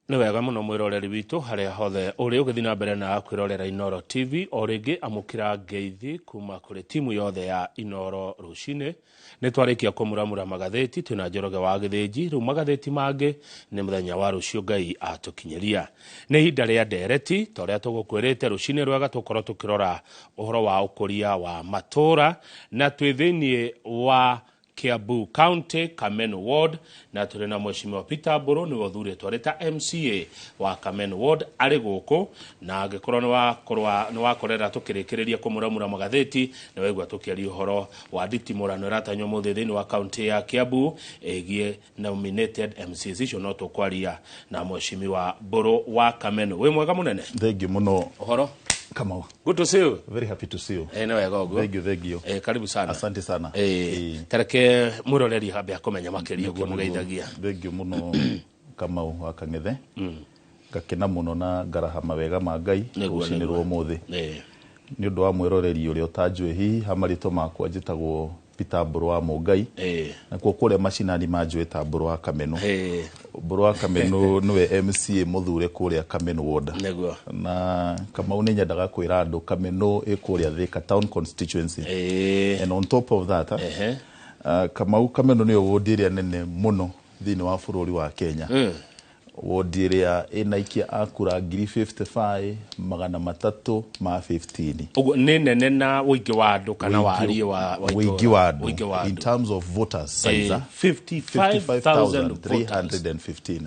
Nĩ wega mũno mwĩroreri witũ harĩa hothe ũrĩ ũgĩthiĩ na mbere na kwĩrorera Inooro TV. O rĩngĩ amũkĩra ngeithi kuma kũrĩ timu yothe ya Inooro. Rũcinĩ nĩ twarĩkia kũmuramura magathĩti twĩna Njoroge wa Gĩthĩnji. Rĩu magathĩti mangĩ nĩ mũthenya wa rũciũ Ngai atũkinyĩria. Nĩ ihinda rĩa ndereti ta ũrĩa tũgũkwĩrĩte. Rũcinĩ rwega tũkorwo tũkĩrora ũhoro wa ũkũria wa matũra na twĩ thĩinĩ wa Kiambu County, Kamenu Ward, na tũrĩ na Mheshimiwa Peter Mbũrũ, nĩwe ũthurĩtwo arĩ ta MCA wa Kamenu Ward arĩ gũkũ. Na angĩkorwo nĩ wakorera tũkĩrĩkĩrĩria kũmuramura magathĩti, nĩ waigua tũkĩaria ũhoro wa nditimũrano ĩratanywo mũthĩ thĩinĩ wa kaunti ya Kiambu ĩgiĩ nominated MCAs icio. No tũkwaria na Mheshimiwa Mbũrũ wa Kamenu. Wĩ mwega mũnene? Thank you mũno. Ũhoro? Kamau. Good to see you. Very happy to see you. Nĩ wega ũguo. Thank you, thank you. Karibu sana. Asante sana. Tareke mwĩroreri hambe akũmenya makĩria ũkĩmũgeithagia. Thank you mũno, Kamau wa Kang'ethe. Ngakena mũno na ngaraha mawega ma Ngai rũcinĩ rwa ũmũthĩ. Nĩ ũndũ wa mwĩroreri ũrĩa ũtanjũĩ, hihi ha marĩtwa makwa njĩtagwo Peter Mbũrũ wa Mũngai. Nakuo kũrĩa macinani manjũĩ ta Mbũrũ wa Kamenu. Mbũrũ wa Kamenu nĩwe MCA mũthure kũrĩa Kamenu Ward. Na Kamau, nĩ nyendaga kwĩra andũ Kamenu ĩ kũrĩa Thika Town constituency. And on top of that, Kamau, Kamenu nĩyo ward ĩrĩa nene mũno thĩinĩ wa bũrũri wa Kenya. Ward ĩrĩa ĩna aikia a kura 55,315. Ũguo nĩ nene na ũingĩ wa andũ kana wariĩ wa ũingĩ itũũra? Wa Ũingĩ wa andũ in andũ. Terms of voters size, 55,000 voters. 55,315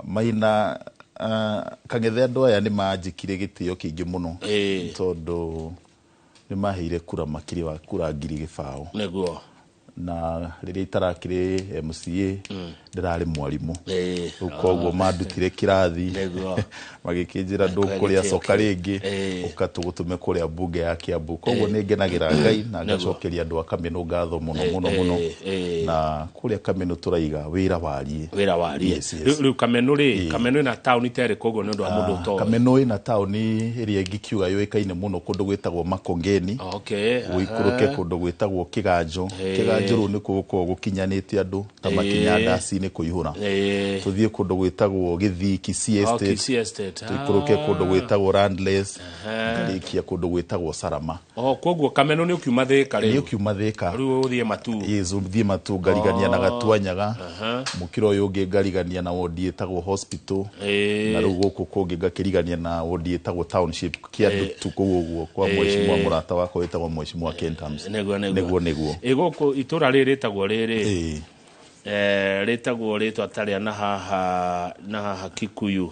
maina. Kang'ethe, andũ aya nĩ manjĩkire gĩtĩo kĩingĩ mũno tondũ nĩ maheire kura makĩria wa kura 0,000. Na rĩrĩa itarakĩrĩ MCA ndĩrarĩ mwarimũ. Rĩu koguo mandutire kĩrathi magĩkĩnjĩra ndũkũrĩa gĩtĩo coka kĩu. Rĩngĩ ũka tũgũtũme kũrĩa mbunge ya Kiambu. Koguo nĩ ngenagĩra Ngai na ngacokeria andũ a Kameno ngatho mũno mũno mũno. Na kũrĩa Kameno tũraiga wĩra wariĩ. Wĩra wariĩ. Yes. Rĩu Kameno rĩ, Kameno ĩna taũni ta ĩrĩkũ ũguo nĩ ũndũ wa mũndũ ũtoĩ? Kameno ĩna taũni ĩrĩa ĩngĩkiuga yũĩkaine mũno, kũndũ gwĩtagwo Makongeni, gũikũrũke kũndũ gwĩtagwo Kĩganjo. Kĩganjo rĩu nĩkuo gũkoragwo gũkinyanĩte andũ ta makinya ndaci-inĩ kũihũra. Tũthiĩ kũndũ gwĩtagwo Gĩthii, Kisii Estate. Kisii Estate. Tũikũrũke kũndũ gwĩtagwo Landless, ngarĩkia kũndũ gwĩtagwo Sarama. Oh, koguo Kameno nĩ ũkiuma Thĩka nĩ rĩu. Ũkiuma Thĩka. Rĩu ũthiĩ Matu. Yes, ũthiĩ Matu, ngarigania na Gatuanyaga, mũkĩra ũyũ ũngĩ ngarigania na wondi ĩtagwo Hospital, na rĩu gũkũ kũngĩ ngakĩrigania na wondi ĩtagwo Township, Kĩandutu kũu ũguo kwa mheshimiwa mũrata wakwa wĩtagwo Mheshimiwa Kentams. Nĩguo. Nĩguo. Ĩ gũkũ itũra rĩrĩ rĩtagwo rĩrĩ rĩtagwo rĩtwa ta rĩa na haha Kikuyu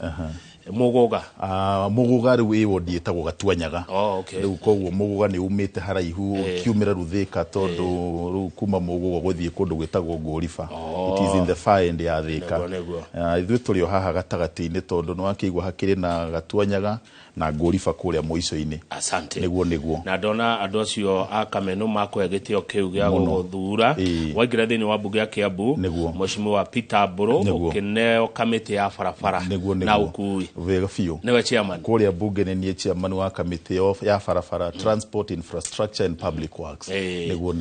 Mũgũga. Ah, Mũgũga rĩu ĩ wondi ĩtagwo Gatuanyaga. Oh, okay. Rĩu koguo Mũgũga nĩ umĩte haraihu ũkiumĩra rĩu Thĩka, tondũ rĩu kuma Mũgũga gũthiĩ kũndũ gwĩtagwo Ngũriba. It is in the far end ya Thĩka. Nĩguo. Ah, ithuĩ tũrĩ o haha gatagatĩ-inĩ tondũ nĩ wakĩigua hakĩrĩ na Gatuanyaga na Ngũriba kũrĩa mũico-inĩ. Asante. Nĩguo. Na ndona andũ acio a Kameno makũhe gĩtĩo kĩu gĩa Mũno. gũgũthura waingĩra thĩinĩ wa mbunge ya Kiambu. Mheshimiwa Peter Mbũrũ ũkĩneo kamĩtĩ ya barabara na ũkui. Wega biũ. Nĩwe chairman. Kũrĩa mbunge nĩ niĩ chairman wa kamĩtĩ ya barabara, transport, infrastructure and public works. Nĩguo.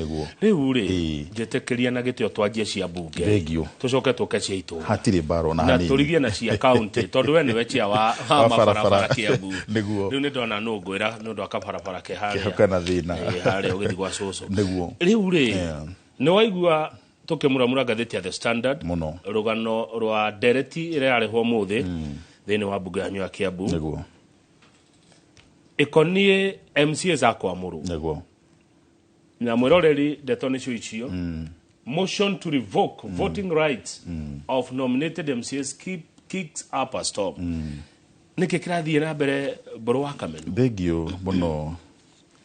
Rĩu rĩ, njĩtĩkĩria na gĩtĩo twanjie cia mbunge. Thank you. Tũcoke tũke cia itũũra. Hatirĩ mbara ona na hanini. tũrigie na cia kaunti tondũ we nĩwe chia wa Wa mabarabara barabara. Kiambu. Rĩu nĩ ndona nũ ngwĩra nĩ ũndũ wa kabarabara ke harĩa. Kana thĩna. Harĩa ũgĩthiĩ gwa cũcũ. Rĩu rĩ, nĩ waigua tũkĩmuramura ngathĩti ya The Standard Mũno. rũgano rwa ndereti ĩrĩa yarĩhwo ũmũthĩ thĩinĩ wa mbunge yanyu ya Kiambu ĩkoniĩ MCAs a kwamũrwo. Na mwĩroreri, ndeto nĩcio icio: motion to revoke voting rights of nominated MCAs kicks up a storm. Nĩkĩ kĩrathiĩ na mbere, Mbũrũ wa Kamenu? Thengiũ mũno,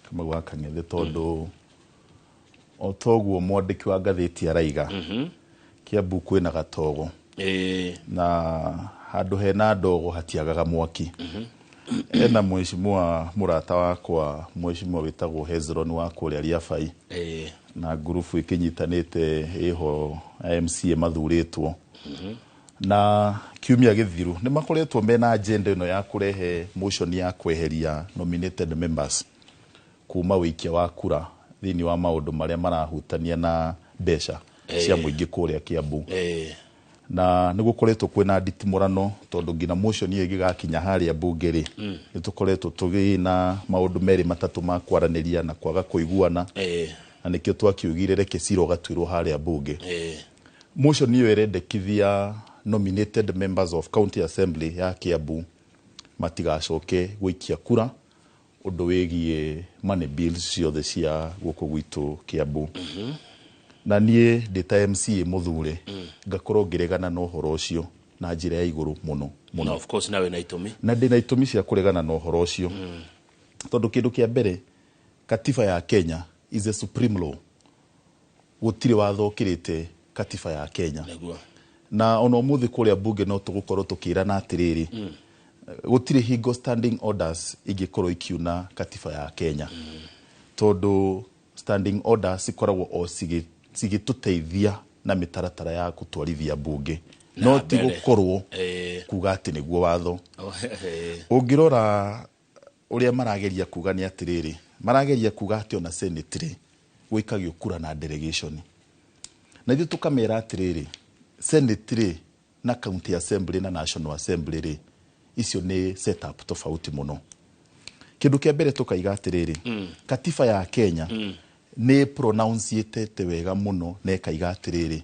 Kamau wa Kang'ethe, tondũ o toguo mwandĩki wa ngathĩti araiga, Kiambu kwĩna gatogo na handũ hena ndogo hatiagaga mwaki. Ena mheshimiwa mũrata wakwa, mheshimiwa wĩtagwo Hezron wa kũrĩa Riabai, na ngurubu ĩkĩnyitanĩte ĩho MCA mathurĩtwo na kiumia gĩthiru nĩ makoretwo mena agenda ĩno ya kũrehe motion ya kweheria nominated members kuma wĩikia wa kura thĩinĩ wa maũndũ marĩa marahutania na mbeca cia mũingĩ kũrĩa Kiambu. Na nĩ gũkoretwo kwĩna nditimũrano tondũ nginya motion ĩyo ĩngĩgakinya harĩa mbunge rĩ, nĩ tũkoretwo tũgĩ na maũndũ merĩ matatũ ma kwaranĩria na kwaga kũiguana, na nĩkĩo twakiugire reke cira ũgatuĩrwo harĩa mbunge. Motion ĩyo ĩrendekithia nominated members of county assembly ya Kiambu matigacoke gũikia kura ũndũ wĩgiĩ money bills ciothe cia gũkũ gwitũ Kiambu. Na niĩ ndĩ ta MCA mũthure, ngakorwo ngĩregana na ũhoro ũcio na njĩra ya igũrũ mũno mũno. Na of course nawe na itũmi. Na ndĩ na itũmi cia kũregana na ũhoro ũcio, tondũ kĩndũ kĩa mbere, katiba ya Kenya is a supreme law. Gũtirĩ watho ũkĩrĩte katiba ya Kenya. Na ona ũmũthĩ kũrĩa mbunge no tũgũkorwo tũkĩrana atĩrĩrĩ, gũtirĩ hingo standing orders ingĩkorwo ikiuna katiba ya Kenya, tondũ standing orders cikoragwo o cigĩtũteithia na mĩtaratara ya gũtwarithia mbunge, no ti mbere. gũkorwo kuga atĩ nĩguo watho. Ũngĩrora ũrĩa marageria kuga nĩ atĩrĩrĩ, marageria kuga atĩ ona senate rĩ, gwĩkagio kura na delegation, na ithuĩ tũkamera atĩrĩrĩ, senate rĩ na county assembly na national assembly rĩ, icio nĩ setup tofauti mũno. Kĩndũ kĩa mbere tũkaiga atĩrĩrĩ, katiba ya Kenya nĩ pronunciatete wega mũno na ĩkaiga atĩrĩrĩ,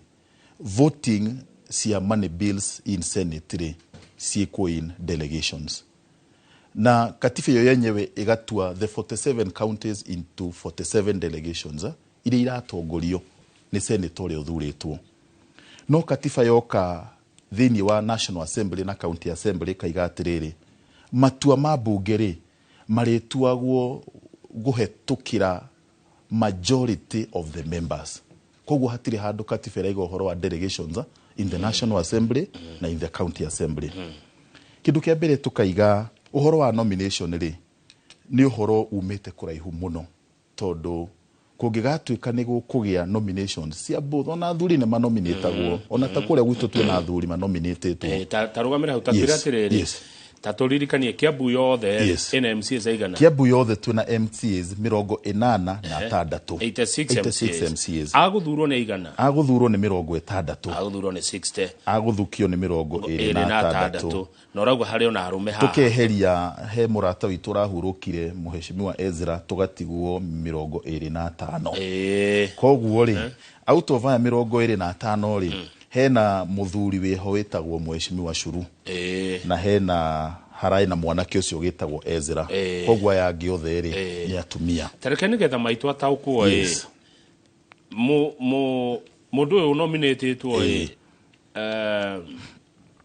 voting cia money bills in senate rĩ, ciĩkwo in delegations, na katiba ĩyo yenyewe ĩgatua the 47 counties into 47 delegations, iria iratongorio nĩ senator ũrĩa ũthurĩtwo. No katiba yoka thĩinĩ wa national assembly na county assembly ĩkaiga atĩrĩrĩ, matua ma mbunge rĩ, marĩtuagwo kũhetũkĩra majority of the members. Koguo hatirĩ handũ katiba ĩraiga ũhoro wa delegations, in the national assembly na in the county assembly. Kĩndũ kĩa mbere tũkaiga ũhoro wa nomination rĩ, nĩ ũhoro umĩte kũraihu mũno, tondũ kũngĩgatuĩka nĩ gũkũgĩa nominations cia both, ona athuri nĩ manominĩtagwo, ona ta kũrĩa gwitũ twĩna athuri manominĩtĩtwo. Ta rũgamĩra hau, ta twĩre atĩrĩrĩ, ta tũririkanie Kiambu yothe ĩna MCAs aigana? Kiambu yothe twĩna MCAs 86. 86. 86 MCAs. MCAs. Agũthurwo nĩ aigana? Agũthurwo nĩ 60. Agũthurwo nĩ 60. Agũthukio nĩ mĩrongo ĩrĩ ĩrĩ na na atandatũ. atandatũ. Na ũrauga harĩ ona arũme haha? Tũkeheria he mũrata witũ ũrahurũkire, mũheshimiwa Ezra, tũgatigwo 25. Koguo rĩ, out of aya 25 rĩ, hena mũthuri wĩho wĩtagwo mũheshimiwa Curu, na hena haraĩ na mwanake ũcio wĩtagwo Ezra. Koguo aya angĩ othe rĩ, nĩ atumia. Tareke nĩgetha maitũ ataũkwo ĩ, mũndũ ũyũ ũnominĩtĩtwo ĩ,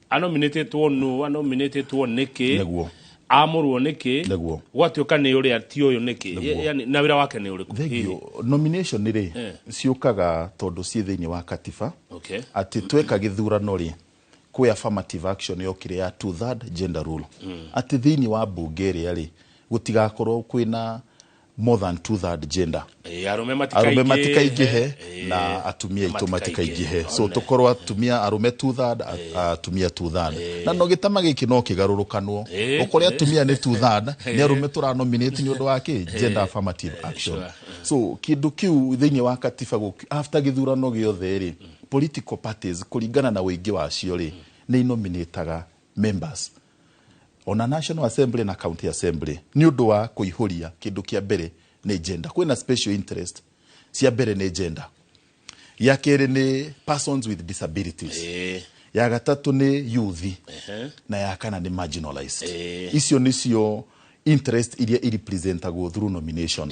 anominĩtĩtwo nũ, anominĩtĩtwo nĩkĩ? Amũrwo nĩkĩ? Gwatuĩka nĩ ũrĩa ti ũyũ nĩkĩ? Yani, na wĩra wake nĩ ũrĩkũ? Thank you. Nomination rĩ, ciũkaga tondũ ciĩ thĩinĩ wa katiba, atĩ tweka gĩthurano rĩ, kwĩ affirmative action yokire ya two third gender rule, atĩ thĩinĩ wa mbunge ĩrĩa rĩ, gũtigakorwo kwĩna more than two third gender. Arũme arũme matikaingĩhe, matikaingĩhe na atumia aitũ matikaingĩhe. matikaingĩhe, so tũkorwo atumia arũme two third, atumia two third, na no gĩtama gĩkĩ no kĩgarũrũkanwo, ũkore atumia nĩ two third, nĩ arũme tũranominate nĩ ũndũ wa kĩ gender affirmative action. So kĩndũ kĩu thĩinĩ wa katiba, after gĩthurano gĩothe rĩ, political parties kũringana na ũingĩ wacio rĩ, nĩ inominataga members ona national assembly na county assembly nĩ ũndũ wa kũihũria. Kĩndũ kĩa mbere nĩ gender, kwĩna special interest cia mbere nĩ gender, ya kerĩ nĩ persons with disabilities, ya gatatũ nĩ youth, na ya kana nĩ marginalized. Icio nĩcio interest iria irepresentagwo through nomination.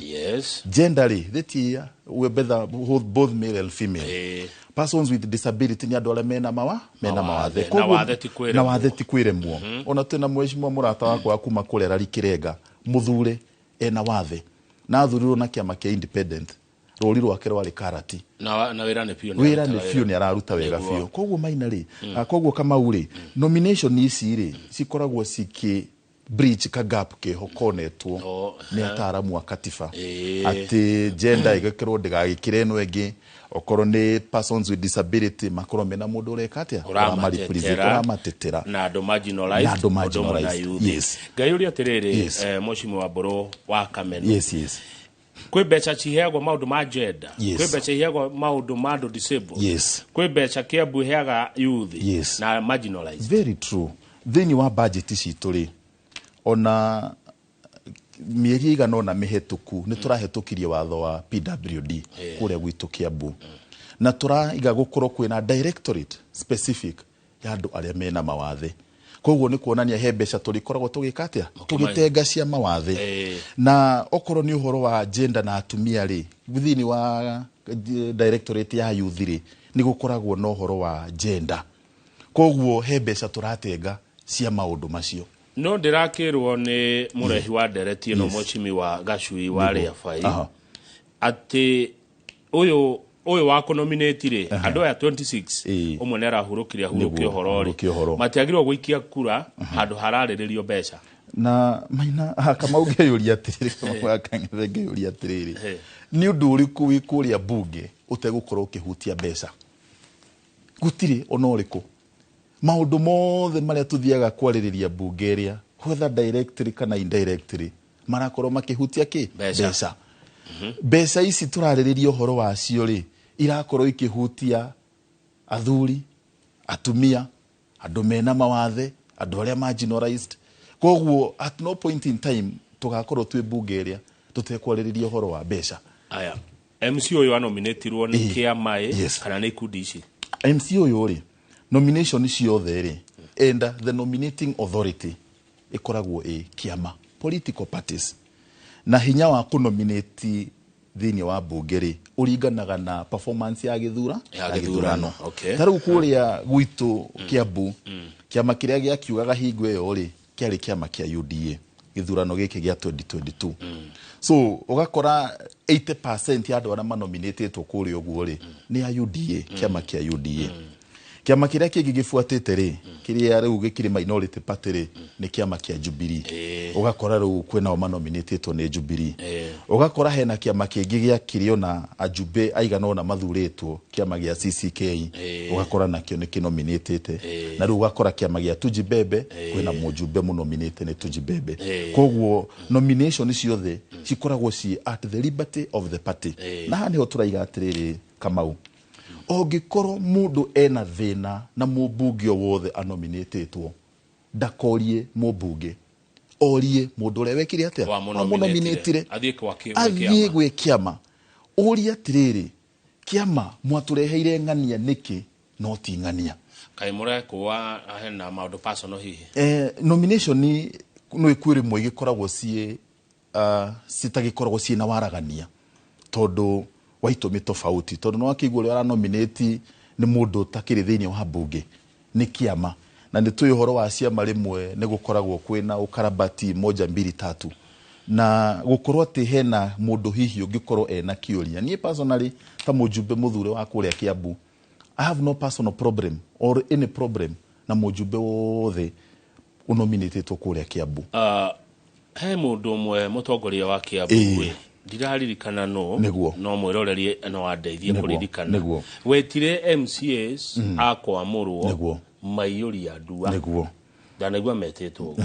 Gender rĩ, thĩtia whether both male and female. Persons with disability nĩ andũ arĩa mena mawa mena Mawathe. mawathe. Na wathe ti kwĩremwo. Na wathe ti kwĩremwo. Ona twĩna mheshimiwa mũrata wakwa wa kuma kũrĩa Rari Kĩrenga, mũthure ena wathe, na athurirwo na kĩama kĩa independent, rũri rwake rwarĩ karati. Na wĩra nĩ biũ. Wĩra nĩ biũ, nĩ araruta wega biũ. Koguo Maina rĩ, koguo Kamau rĩ, nomination ici rĩ, cikoragwo cikĩ bridge ka gap keho konetwo nĩ ataaramu a katiba, atĩ gender ĩgĩkĩrwo ndĩgagĩkĩre ĩno ĩngĩ, okorwo nĩ persons with disability makorwo mena mũndũ ũreka atĩa? Ũramarepresent, ũramatetera. Na andũ marginalized, Na andũ ũndũ ũmwe na marginalized, youth. Yes. Ngai ũria atĩrĩrĩ, mheshimiwa Mbũrũ wa Kameno, yes yes Kwĩ mbeca ciheagwo maũndũ ma gender. Yes. Kwĩ mbeca iheagwo maũndũ ma andũ disabled. Yes. Kwĩ mbeca Kiambu iheaga youth Yes. na marginalized. Very true. Thĩinĩ wa budget citũ rĩ, ona mĩeri ĩigana ũna mĩhetũku nĩ tũrahetũkirie watho wa PWD kũrĩa gwitũ Kiambu, na tũraiga gũkorwo kwĩna directorate specific ya andũ arĩa mena mawathe. Koguo nĩ kuonania he mbeca tũrĩkoragwo tũgĩka atĩa, tũgĩtenga cia mawathe. Na okorwo nĩ ũhoro wa gender na atumia rĩ, thĩinĩ wa directorate ya youth rĩ, nĩ gũkoragwo na ũhoro wa gender. Koguo he mbeca tũratenga cia maũndũ macio. No ndĩrakĩrwo nĩ mũrehi wa ndereti ĩno, Yes. mũcimi wa Gacui wa Rĩabai, Aha. atĩ ũyũ wa kũnominate rĩ, andũ aya 26, ũmwe nĩ arahurũkire, ahurũke Nĩguo, ũhoro rĩ, ahurũke ũhoro. matiagĩrĩirwo gũikia kura handũ hararĩrĩrio mbeca. Na Maina, Kamau, ngeyũria atĩrĩrĩ, Kamau wa Kang'ethe, ngeyũria atĩrĩrĩ, nĩ ũndũ ũrĩkũ wĩ kũrĩa bunge ũtegũkorwo ũkĩhutia mbeca? Gũtirĩ ona ũrĩkũ. Maũndũ mothe marĩa tũthiaga kwarĩrĩria bunge ĩrĩa, whether directly kana indirectly, marakorwo makĩhutia kĩ? Mbeca. Mbeca. Mbeca ici tũrarĩrĩria ũhoro wacio rĩ, irakorwo ikĩhutia athuri, atumia, andũ mena mawathe, andũ arĩa marginalized. Koguo at no point in time tũgakorwo twĩ bunge ĩrĩa tũtekwarĩrĩria ũhoro wa mbeca. Aya, MC ũyũ anominatirwo nĩ kĩama ĩ, Yes. kana nĩ ikundi ici? MC ũyũ rĩ, nomination ciothe rĩ, and the nominating authority ĩkoragwo ĩ kĩama, political parties. Na hinya wa kũnominate thĩinĩ wa bunge rĩ, ũringanaga na performance ya gĩthura Ya gĩthurano, okay. Ta rĩu kũrĩa gwitũ Kiambu, kĩama kĩrĩa gĩakiugaga hingo ĩyo rĩ, kĩarĩ kĩama kĩa UDA, gĩthurano gĩkĩ gĩa 2022. So ũgakora 80% ya andũ arĩa manominĩtĩtwo kũrĩa ũguo rĩ, nĩ a UDA, kĩama kĩa UDA. Kĩama kĩrĩa kĩngĩ gĩbuatĩte rĩ, kĩrĩa rĩu gĩkĩrĩ minority party rĩ, nĩ kĩama kĩa Jubilee. Ũgakora rĩu kwĩnao manominĩtĩtwo nĩ Jubilee. Ũgakora hena kĩama kĩngĩ gĩakĩrĩ ona ajumbe aigana ũna mathurĩtwo, kĩama gĩa CCK, ũgakora nakĩo nĩ kĩnominĩtĩte. Na rĩu ũgakora kĩama gĩa Tujibebe, kwĩna mũjumbe mũnominĩte nĩ Tujibebe. Koguo nomination ciothe cikoragwo ci at the liberty of the party. Na haha nĩho tũraiga atĩrĩrĩ, Kamau, ũngĩkorwo mũndũ ena thĩna na mũmbunge o wothe anominĩtĩtwo, ndakorie mũmbunge, orie mũndũ ũrĩa wekire atĩa, Wamũnominĩtire. Athiĩ kwa athiĩ kĩama. Gwĩ kĩama, ũrie atĩrĩrĩ, kĩama, mwatũreheire ng'ania nĩkĩ no ti ng'ania? Kaĩ mũrekũa hena maũndũ personal hihi? Nomination no ĩkwĩ rĩmwe igĩkoragwo ciĩ citagĩkoragwo ciĩna waragania tondũ wa itũmi tofauti, tondũ no akĩigua ũrĩa aranominate nĩ mũndũ ũtakĩrĩ thĩinĩ wa mbunge, nĩ kĩama, na nĩ tũĩ ũhoro wa ciama, rĩmwe nĩ gũkoragwo kwĩna ũkarabati moja mbili tatu, na gũkorwo atĩ hena mũndũ hihi ũngĩkorwo ena kĩũria. Niĩ personally, ta mũjumbe mũthure wa kũrĩa Kiambu, I have no personal problem or any problem na mũjumbe wothe ũnominĩtĩtwo kũrĩa Kiambu. He mũndũ ũmwe mũtongoria wa Kiambu ĩ, ndiraririkana no Nĩguo. no mwĩroreri no andeithie kũririkana, wetire MCAs a kwamũrwo maiyũria ndua. Ndanaigua metĩtwo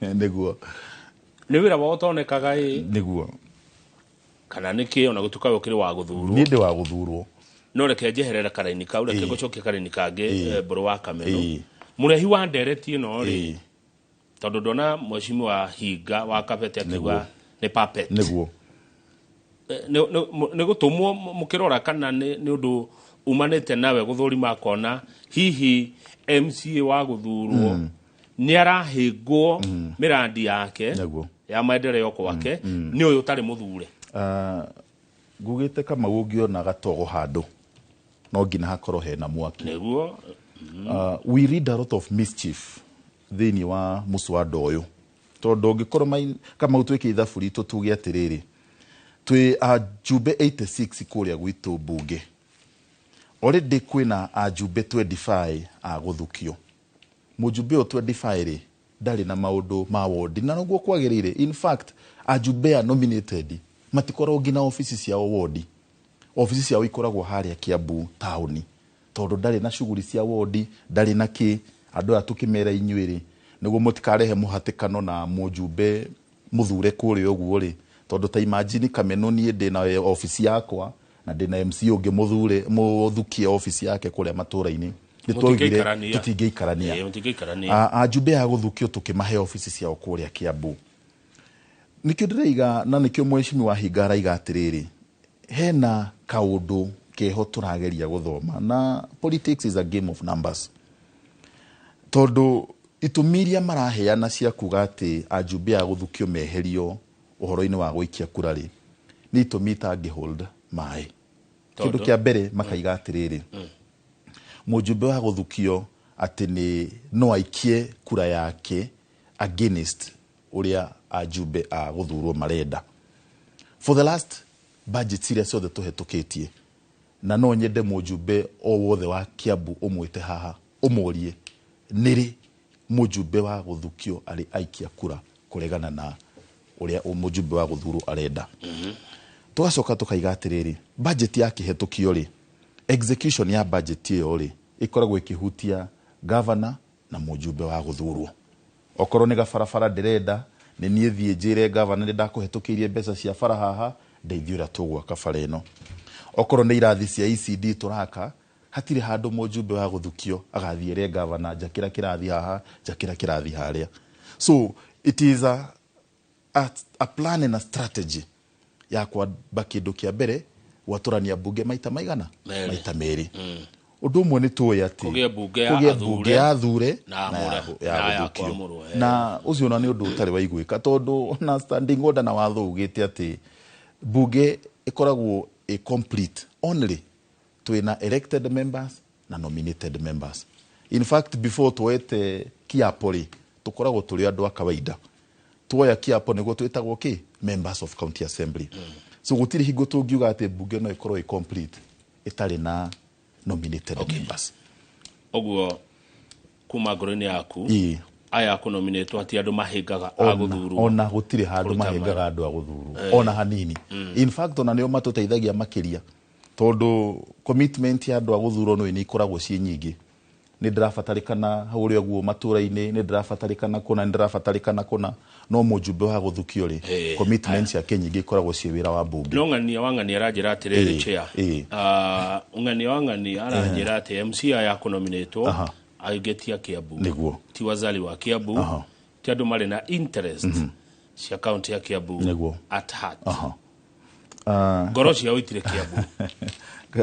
ũguo. Nĩ wĩra wao ũtonekaga ĩ, kana nĩ kĩ, ona gũtuĩka we ũkĩrĩ wa gũthurwo? Niĩ ndĩ wa gũthurwo. No reke njeherere karaini kau, reke ngũcokie karaini kangĩ. Mbũrũ wa Kameno, mũrehi wa ndereti ĩno rĩ, tondũ ndona mheshimiwa Hinga wa Kabete akiuga nĩ puppet. Nĩ gũtũmwo mũkĩrora, kana nĩ ũndũ umanĩte nawe gũthũrima akona hihi MCA wa gũthurwo nĩ arahĩngwo mĩrandi yake ya maendeleo kwake nĩ ũyũ ũtarĩ mũthure? Ngugĩte, Kamau, ũngĩona gatogo handũ no nginya hakorwo hena mwaki. We read a lot of mischief thĩinĩ wa mũswada ũyũ, tondũ ũngĩkorwo Kamau, twĩke ithabu ritũ, tuge atĩrĩrĩ, twĩ ajumbe 86 kũrĩa gwitũ mbunge, already kwĩna ajumbe 25 a gũthukio. Mũjumbe ũyũ 25 rĩ, ndarĩ na maũndũ ma wodi, na noguo kwagĩrĩire. In fact, ajumbe a nominated matikoragwo nginya ofici ciao wodi, ofici ciao ikoragwo harĩa Kiambu taũni, tondũ ndarĩ na shughuli cia wodi, ndarĩ na kĩ. Andũ aya tũkĩmera inyuĩ rĩ, nĩguo mũtikarehe mũhatĩkano na mũjumbe mũthure kũrĩa ũguo rĩ, Tondũ ta imagine Kameno, niĩ ndĩna ofici yakwa na ndĩna MC ũngĩ mũthure mũthukie ofici yake kũrĩa matũra-inĩ. Nĩ twaugire Mũtingĩikarania. tũtingĩikarania. Ĩĩ, mũtingĩikarania. Ajumbe a gũthukio tũkĩmahe ofici ciao kũrĩa Kiambu. Nĩkĩo ndĩraiga na nĩkĩo mheshimiwa Hinga araiga atĩrĩrĩ, hena kaũndũ keho tũrageria gũthoma, na politics is a game of numbers, tondũ itũmi iria maraheana cia kuga atĩ ajumbe a gũthukio meherio ũhoro-inĩ wa gũikia kura rĩ, nĩ itũmi itangĩ hold maĩ. Kĩndũ Tondũ? kĩa mbere, makaiga atĩrĩrĩ, mũjumbe wa gũthukio atĩ nĩ no aikie kura yake against ũrĩa ajumbe a gũthurwo marenda. For the last budget iria ciothe tũhetũkĩtie, na no nyende mũjumbe o wothe wa Kiambu ũmwĩte haha ũmũrie nĩrĩ mũjumbe wa gũthukio arĩ aikia kura kũregana na ũrĩa mũjumbe wa gũthurwo arenda. Tũgacoka tũkaiga atĩrĩrĩ, budget yakĩhetũkio rĩ, execution ya budget ĩyo rĩ, ĩkoragwo ĩkĩhutia governor na mũjumbe wa gũthurwo. Okorwo nĩ gabarabara ndĩrenda, nĩ niĩ thiĩ njĩre governor nĩ ndakũhetũkĩirie mbeca cia bara haha, ndeithia ũrĩa tũgwaka bara ĩno. Okorwo nĩ irathi cia ECD tũraka, hatirĩ handũ mũjumbe wa gũthukio agathiĩ ere governor njakĩra kĩrathi haha, njakĩra kĩrathi harĩa. So it is a plan and a strategy ya kwamba kĩndũ kĩa mbere gwatũrania mbunge maita maigana? Merĩ. Maita merĩ. Ũndũ ũmwe nĩ tũĩ atĩ Kũgĩe mbunge ya kũgĩe athure mbunge ya athure na na amũre, ya na ya gũthukio. kwamũrwo, eh. Na ũcio ona nĩ ũndũ ũtarĩ waiguĩka, tondũ na standing order na watho ugĩte atĩ mbunge ĩkoragwo ĩ complete only twĩna elected members na nominated members. In fact, before tuoete kiapo rĩ, tũkoragwo tũrĩ andũ a kawaida. Tuoya kiapo nĩguo twĩtagwo kĩ members of county assembly. So gũtirĩ hingo tũngiuga atĩ mbunge no ĩkorwo ĩ complete ĩtarĩ na nominated members. Ũguo kuma ngoro-inĩ yaku, Ĩĩ. aya kũnominĩtwo ti andũ mahĩngaga a gũthurwo? Ona gũtirĩ handũ Kũruta mahĩngaga andũ a gũthurwo ona hanini. In fact, ona nĩo matũteithagia makĩria, tondũ commitment ya andũ a gũthurwo nĩ ikoragwo ciĩ nyingĩ. Nĩ ndĩrabatarĩkana hau ũrĩa ũguo matũra-inĩ, nĩ ndĩrabatarĩkana kũna, nĩ ndĩrabatarĩkana kũna, no mũjumbe wa gũthukio rĩ, commitment ciake nyingĩ ikoragwo ciĩ wĩra wa mbunge. No ng'ania wa ng'ania aranjĩra atĩrĩrĩ, chair, ng'ania wa ng'ania aranjĩra atĩ MC aya kũnominĩtwo aingĩ ti a Kiambu, ti wazali wa Kiambu, ti andũ marĩ na interest cia kaunti ya Kiambu at heart. Ngoro ciao itirĩ Kiambu.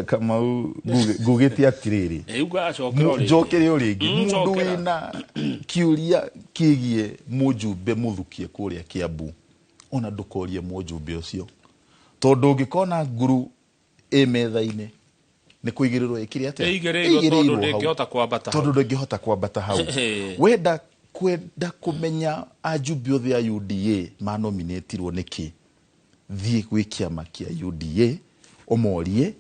Kamau, ngugĩte atĩrĩrĩ, Uga acokera o rĩngĩ. Njokere o rĩngĩ. Mũndũ Cokera. wĩna kĩũria kĩgiĩ mũjumbe mũthukie kũrĩa Kiambu, ona ndũkorie mũjumbe ũcio, tondũ ũngĩkona nguru ĩ metha-inĩ nĩ kũigĩrĩrwo ĩkĩre atĩa? Ĩigĩrĩirwo tondũ Ĩigĩrĩirwo hau. ndĩngĩhota kwambata hau. Tondũ ndĩngĩhota kwambata hau. Wenda kwenda kũmenya ajumbe othe a UDA manominĩtirwo nĩkĩ, thiĩ gwĩ kĩama kĩa UDA ũmorie,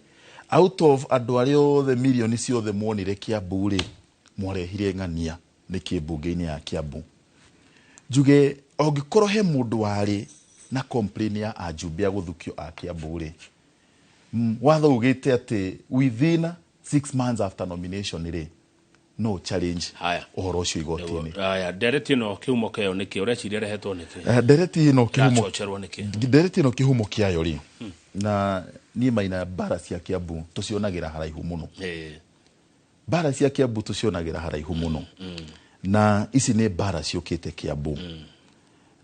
out of andũ arĩa othe mirioni ciothe muonire Kiambu rĩ, mwarehire ng'ania nĩkĩ mbunge-inĩ ya Kiambu? Njuge ũngĩkorwo he mũndũ warĩ na complain ya ajumbe a gũthukio a Kiambu rĩ, watho ugĩte atĩ within 6 months after nomination rĩ, no challenge Haya. ũhoro ũcio igoti-inĩ. Haya, ndereti ĩno kĩhumo kĩayo nĩkĩ? Ũreciria ĩrehetwo nĩkĩ? Ndereti ĩno kĩhumo Ĩracocerwo nĩkĩ? Ndereti ĩno kĩhumo kĩayo rĩ, na niĩ maina mbara cia Kiambu tũcionagĩra haraihu mũno. Mbara cia Kiambu tũcionagĩra haraihu mũno, na ici nĩ mbara ciũkĩte Kiambu,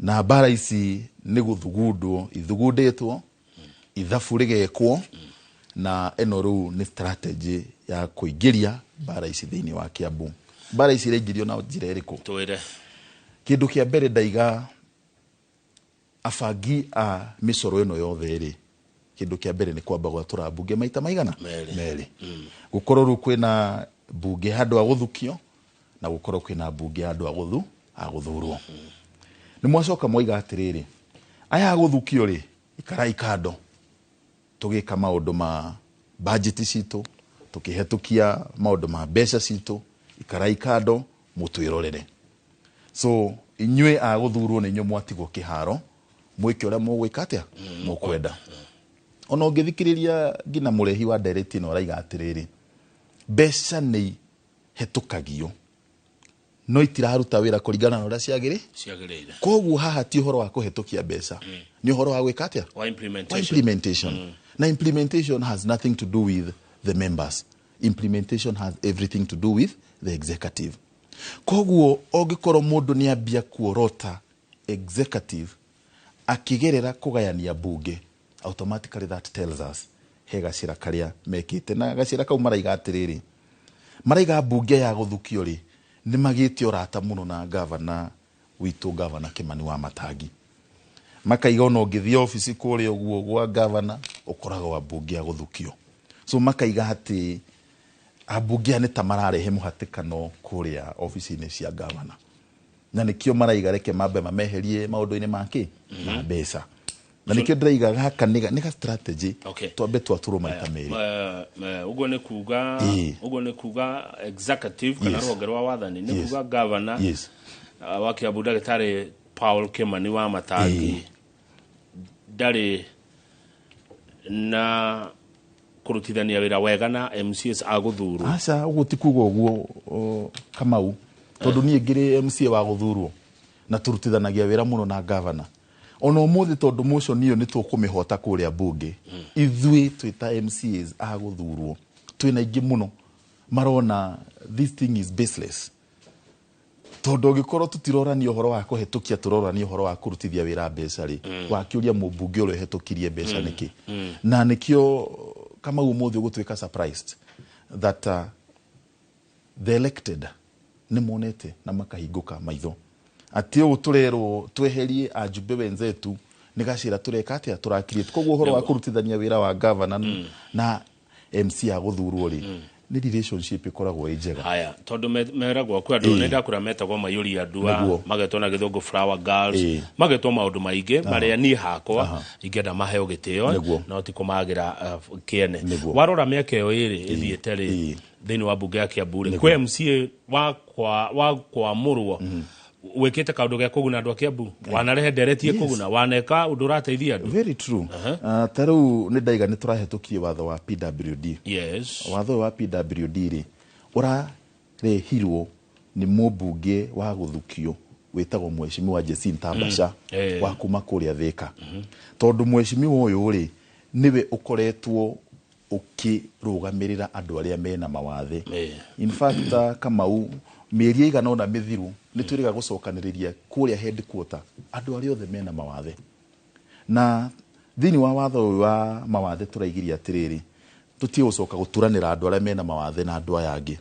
na mbara ici nĩ gũthugundwo ithugundĩtwo, ithabu rĩgekwo, na ĩno rĩu nĩ strategy ya kũingĩria mbara ici thĩinĩ wa Kiambu. Mbara ici iraingĩrio na njĩra ĩrĩkũ? Twĩre. Kĩndũ kĩa mbere, ndaiga abangi a mĩcoro ĩno yothe rĩ, kĩndũ kĩa mbere nĩ kwamba gwatũra mbunge maita maigana? Merĩ. Merĩ. Gũkorwo rĩu kwĩna mbunge ya andũ a gũthukio na gũkorwo kwĩna mbunge ya andũ a gũthu a gũthurwo. Nĩ mwacoka mwaiga atĩrĩrĩ, aya a gũthukio rĩ, ikarai kando tũgĩka maũndũ ma bajeti citũ, tũkĩhetũkia maũndũ ma mbeca citũ, ikarai kando mũtwĩrorere. So inyuĩ a gũthurwo nĩ inyuĩ mwatigwo kĩharo mwĩke ũrĩa mũgwĩka atĩa mũkwenda. Ona ũngĩthikĩrĩria nginya mũrehi wa ndereti ĩno araiga atĩrĩrĩ, mbeca nĩ ihetũkagio No itiraruta wĩra kũringana na ũrĩa ciagĩrĩ. Ciagĩrĩire. Koguo haha ti ũhoro wa kũhetũkia mbeca, nĩ ũhoro wa gwĩka atĩa? Wa Wa implementation. Implementation. Na implementation has nothing to do with the members. Implementation has everything to do with the executive. Koguo ũngĩkorwo mũndũ nĩ ambia kuorota executive akĩgerera kũgayania bunge, automatically that tells us he gacĩra karĩa mekĩte. Na gacĩra kau maraiga atĩrĩrĩ, maraiga mbunge ya gũthukio rĩ, nĩ magĩte ũrata mũno na gavana witũ, Gavana Kimani wa Matangi. Makaiga ona ũngĩthiĩ obici kũrĩa ũguo gwa gavana, ũkoragwo ambunge a gũthukio. So makaiga atĩ ambunge aya nĩ ta mararehe mũhatĩkano kũrĩa obici-inĩ cia gavana, na nĩkĩo maraiga reke mambe mameherie maũndũ-inĩ makĩ ma mbeca. Na nĩkĩo ndĩraiga gaka nĩ ga strategy. Twambe twatũrwo maita merĩ. Ũguo nĩ kuga ũguo nĩ kuga executive kana rũhonge rwa wathani nĩ kuga governor wa Kiambu, ndagĩtarĩ Paul Kimani wa Matangi, ndarĩ na kũrutithania wĩra wega na MCAs a gũthurwo. Aca, ũguo ti kuga ũguo, Kamau, tondũ niĩ ngĩrĩ MCA wa gũthurwo na tũrutithanagia wĩra mũno na gavana ona ũmũthĩ, tondũ motion ĩyo nĩ tũkũmĩhota kũrĩa bunge. Ithuĩ twĩ ta MCAs a gũthurwo twĩna aingĩ mũno marona this thing is baseless, tondũ ũngĩkorwo tũtirorania ũhoro wa kũhetũkia, tũrorania ũhoro wa kũrutithia wĩra mbeca rĩ, wakĩũria mũmbunge ũrĩa ũhetũkirie mbeca nĩkĩ. Na nĩkĩo, Kamau, ũmũthĩ ũgũtuĩka surprised that the elected nĩ monete na makahingũka maitho atĩ ũũ tũrerwo tweherie ajumbe wenzetu nĩ gacĩra tũreka atĩa tũrakirĩte. Koguo ũhoro wa kũrutithania wĩra wa gavana na MC a gũthurwo rĩ, nĩ relationship ĩkoragwo ĩ njega. Haya, tondũ meragwo kwĩ andũ nĩ ndakũra metagwo mayũri andũ a magetwo na gĩthũngũ flower girls, magetwo maũndũ maingĩ marĩa niĩ hakwa ingĩenda maheo gĩtĩo, no ti kũmagĩra kĩene. Warora mĩaka ĩyo ĩrĩ ĩthiĩte rĩ, thĩinĩ wa mbunge ya Kiambu rĩ, kwĩ MCA wa kwamũrwo wĩkĩte kaũndũ gĩa kũguna andũ a Kiambu, wanarehe ndereti ĩkũguna, waneka ũndũ ũrateithia andũ? Very true. Ta rĩu nĩ ndaiga nĩ tũrahetũkie watho wa PWD. Watho ũyũ wa PWD rĩ, ũrarehirwo nĩ mũmbunge wa gũthukio wĩtagwo Mheshimiwa Jacinta Mbasha wa kuma kũrĩa Thĩka, tondũ mheshimiwa ũyũ rĩ, nĩwe ũkoretwo ũkĩrũgamĩrĩra andũ arĩa mena mawathe. In fact, Kamau, mĩeri ĩigana ũna mĩthiru nĩ twĩrĩga gũcokanĩrĩria kũrĩa headquarter andũ arĩa othe mena mawathe. Na thĩinĩ wa watho ũyũ wa mawathe tũraigirie atĩrĩrĩ, tũtige gũcoka gũturanĩra andũ arĩa mena mawathe na andũ aya angĩ.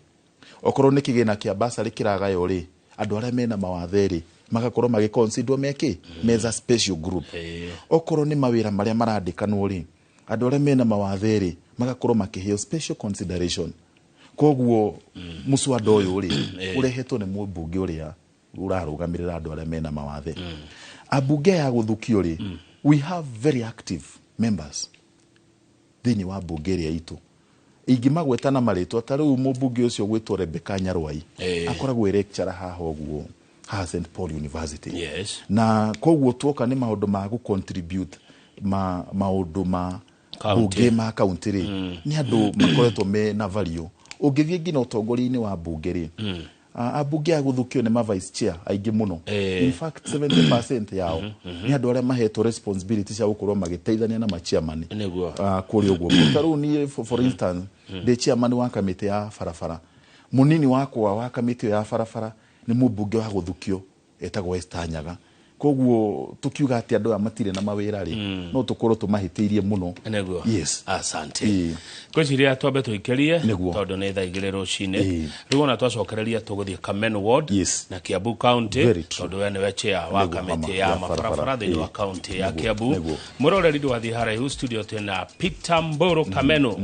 Okorwo nĩ kĩgĩna kĩa basarĩ kĩragaywo rĩ, andũ arĩa mena mawathe rĩ, magakorwo magĩconsiderwo mekĩ meza special group. Okorwo nĩ mawĩra marĩa marandĩkanwo rĩ, andũ arĩa mena mawathe rĩ, magakorwo makĩheo special consideration. Koguo mũswada ũyũ rĩ, ũrehetwo nĩ mũmbunge ũrĩa ũrarũgamĩrĩra andũ arĩa mena mawathe. Ambunge ya gũthukio rĩ, we have very active members thĩinĩ wa mbunge ĩrĩa itũ. Ingĩmagweta na marĩtwa, ta rĩu mũmbunge ũcio gwĩtwo Rebecca Nyarwai, akoragwo ĩ lecturer haha ũguo, haha St Paul University. Na koguo tuoka nĩ maũndũ ma gũ-contribute ma maũndũ ma County. Bunge ma kaunti rĩ, nĩ andũ makoretwo me na value. Ũngĩthiĩ nginya ũtongoria-inĩ wa bunge rĩ, ambunge a gũthukio nĩ ma vice chair aingĩ mũno. In fact, 70% yao nĩ andũ arĩa mahetwo responsibility cia gũkorwo magĩteithania na machairman kũrĩa ũguo. Ta rĩu niĩ, for instance, ndĩ chairman wa kamĩtĩ ya barabara. Mũnini wakwa wa kamĩtĩ ĩyo ya barabara nĩ mũmbunge wa gũthukio etagwo Esther Nyaga. Koguo tukiuga atĩ andũ aya matirĩ na mawĩra rĩ, no tũkorwo tũmahĩtĩirie mũno. Nĩguo. Asante. Ngwĩciria twambe tũikĩrie, tondũ nĩ thaa 2 rũcinĩ. Rĩu ona twacokereria tũgũthiĩ Kamenu Ward na Kiambu County, tondũ we nĩwe chair wa kamĩtĩ ya ya mabarabara barabara. thĩinĩ wa county ya Kiambu. Mwĩroreri, ndũgathiĩ haraihu. Studio twĩna Peter Mburu Kamenu,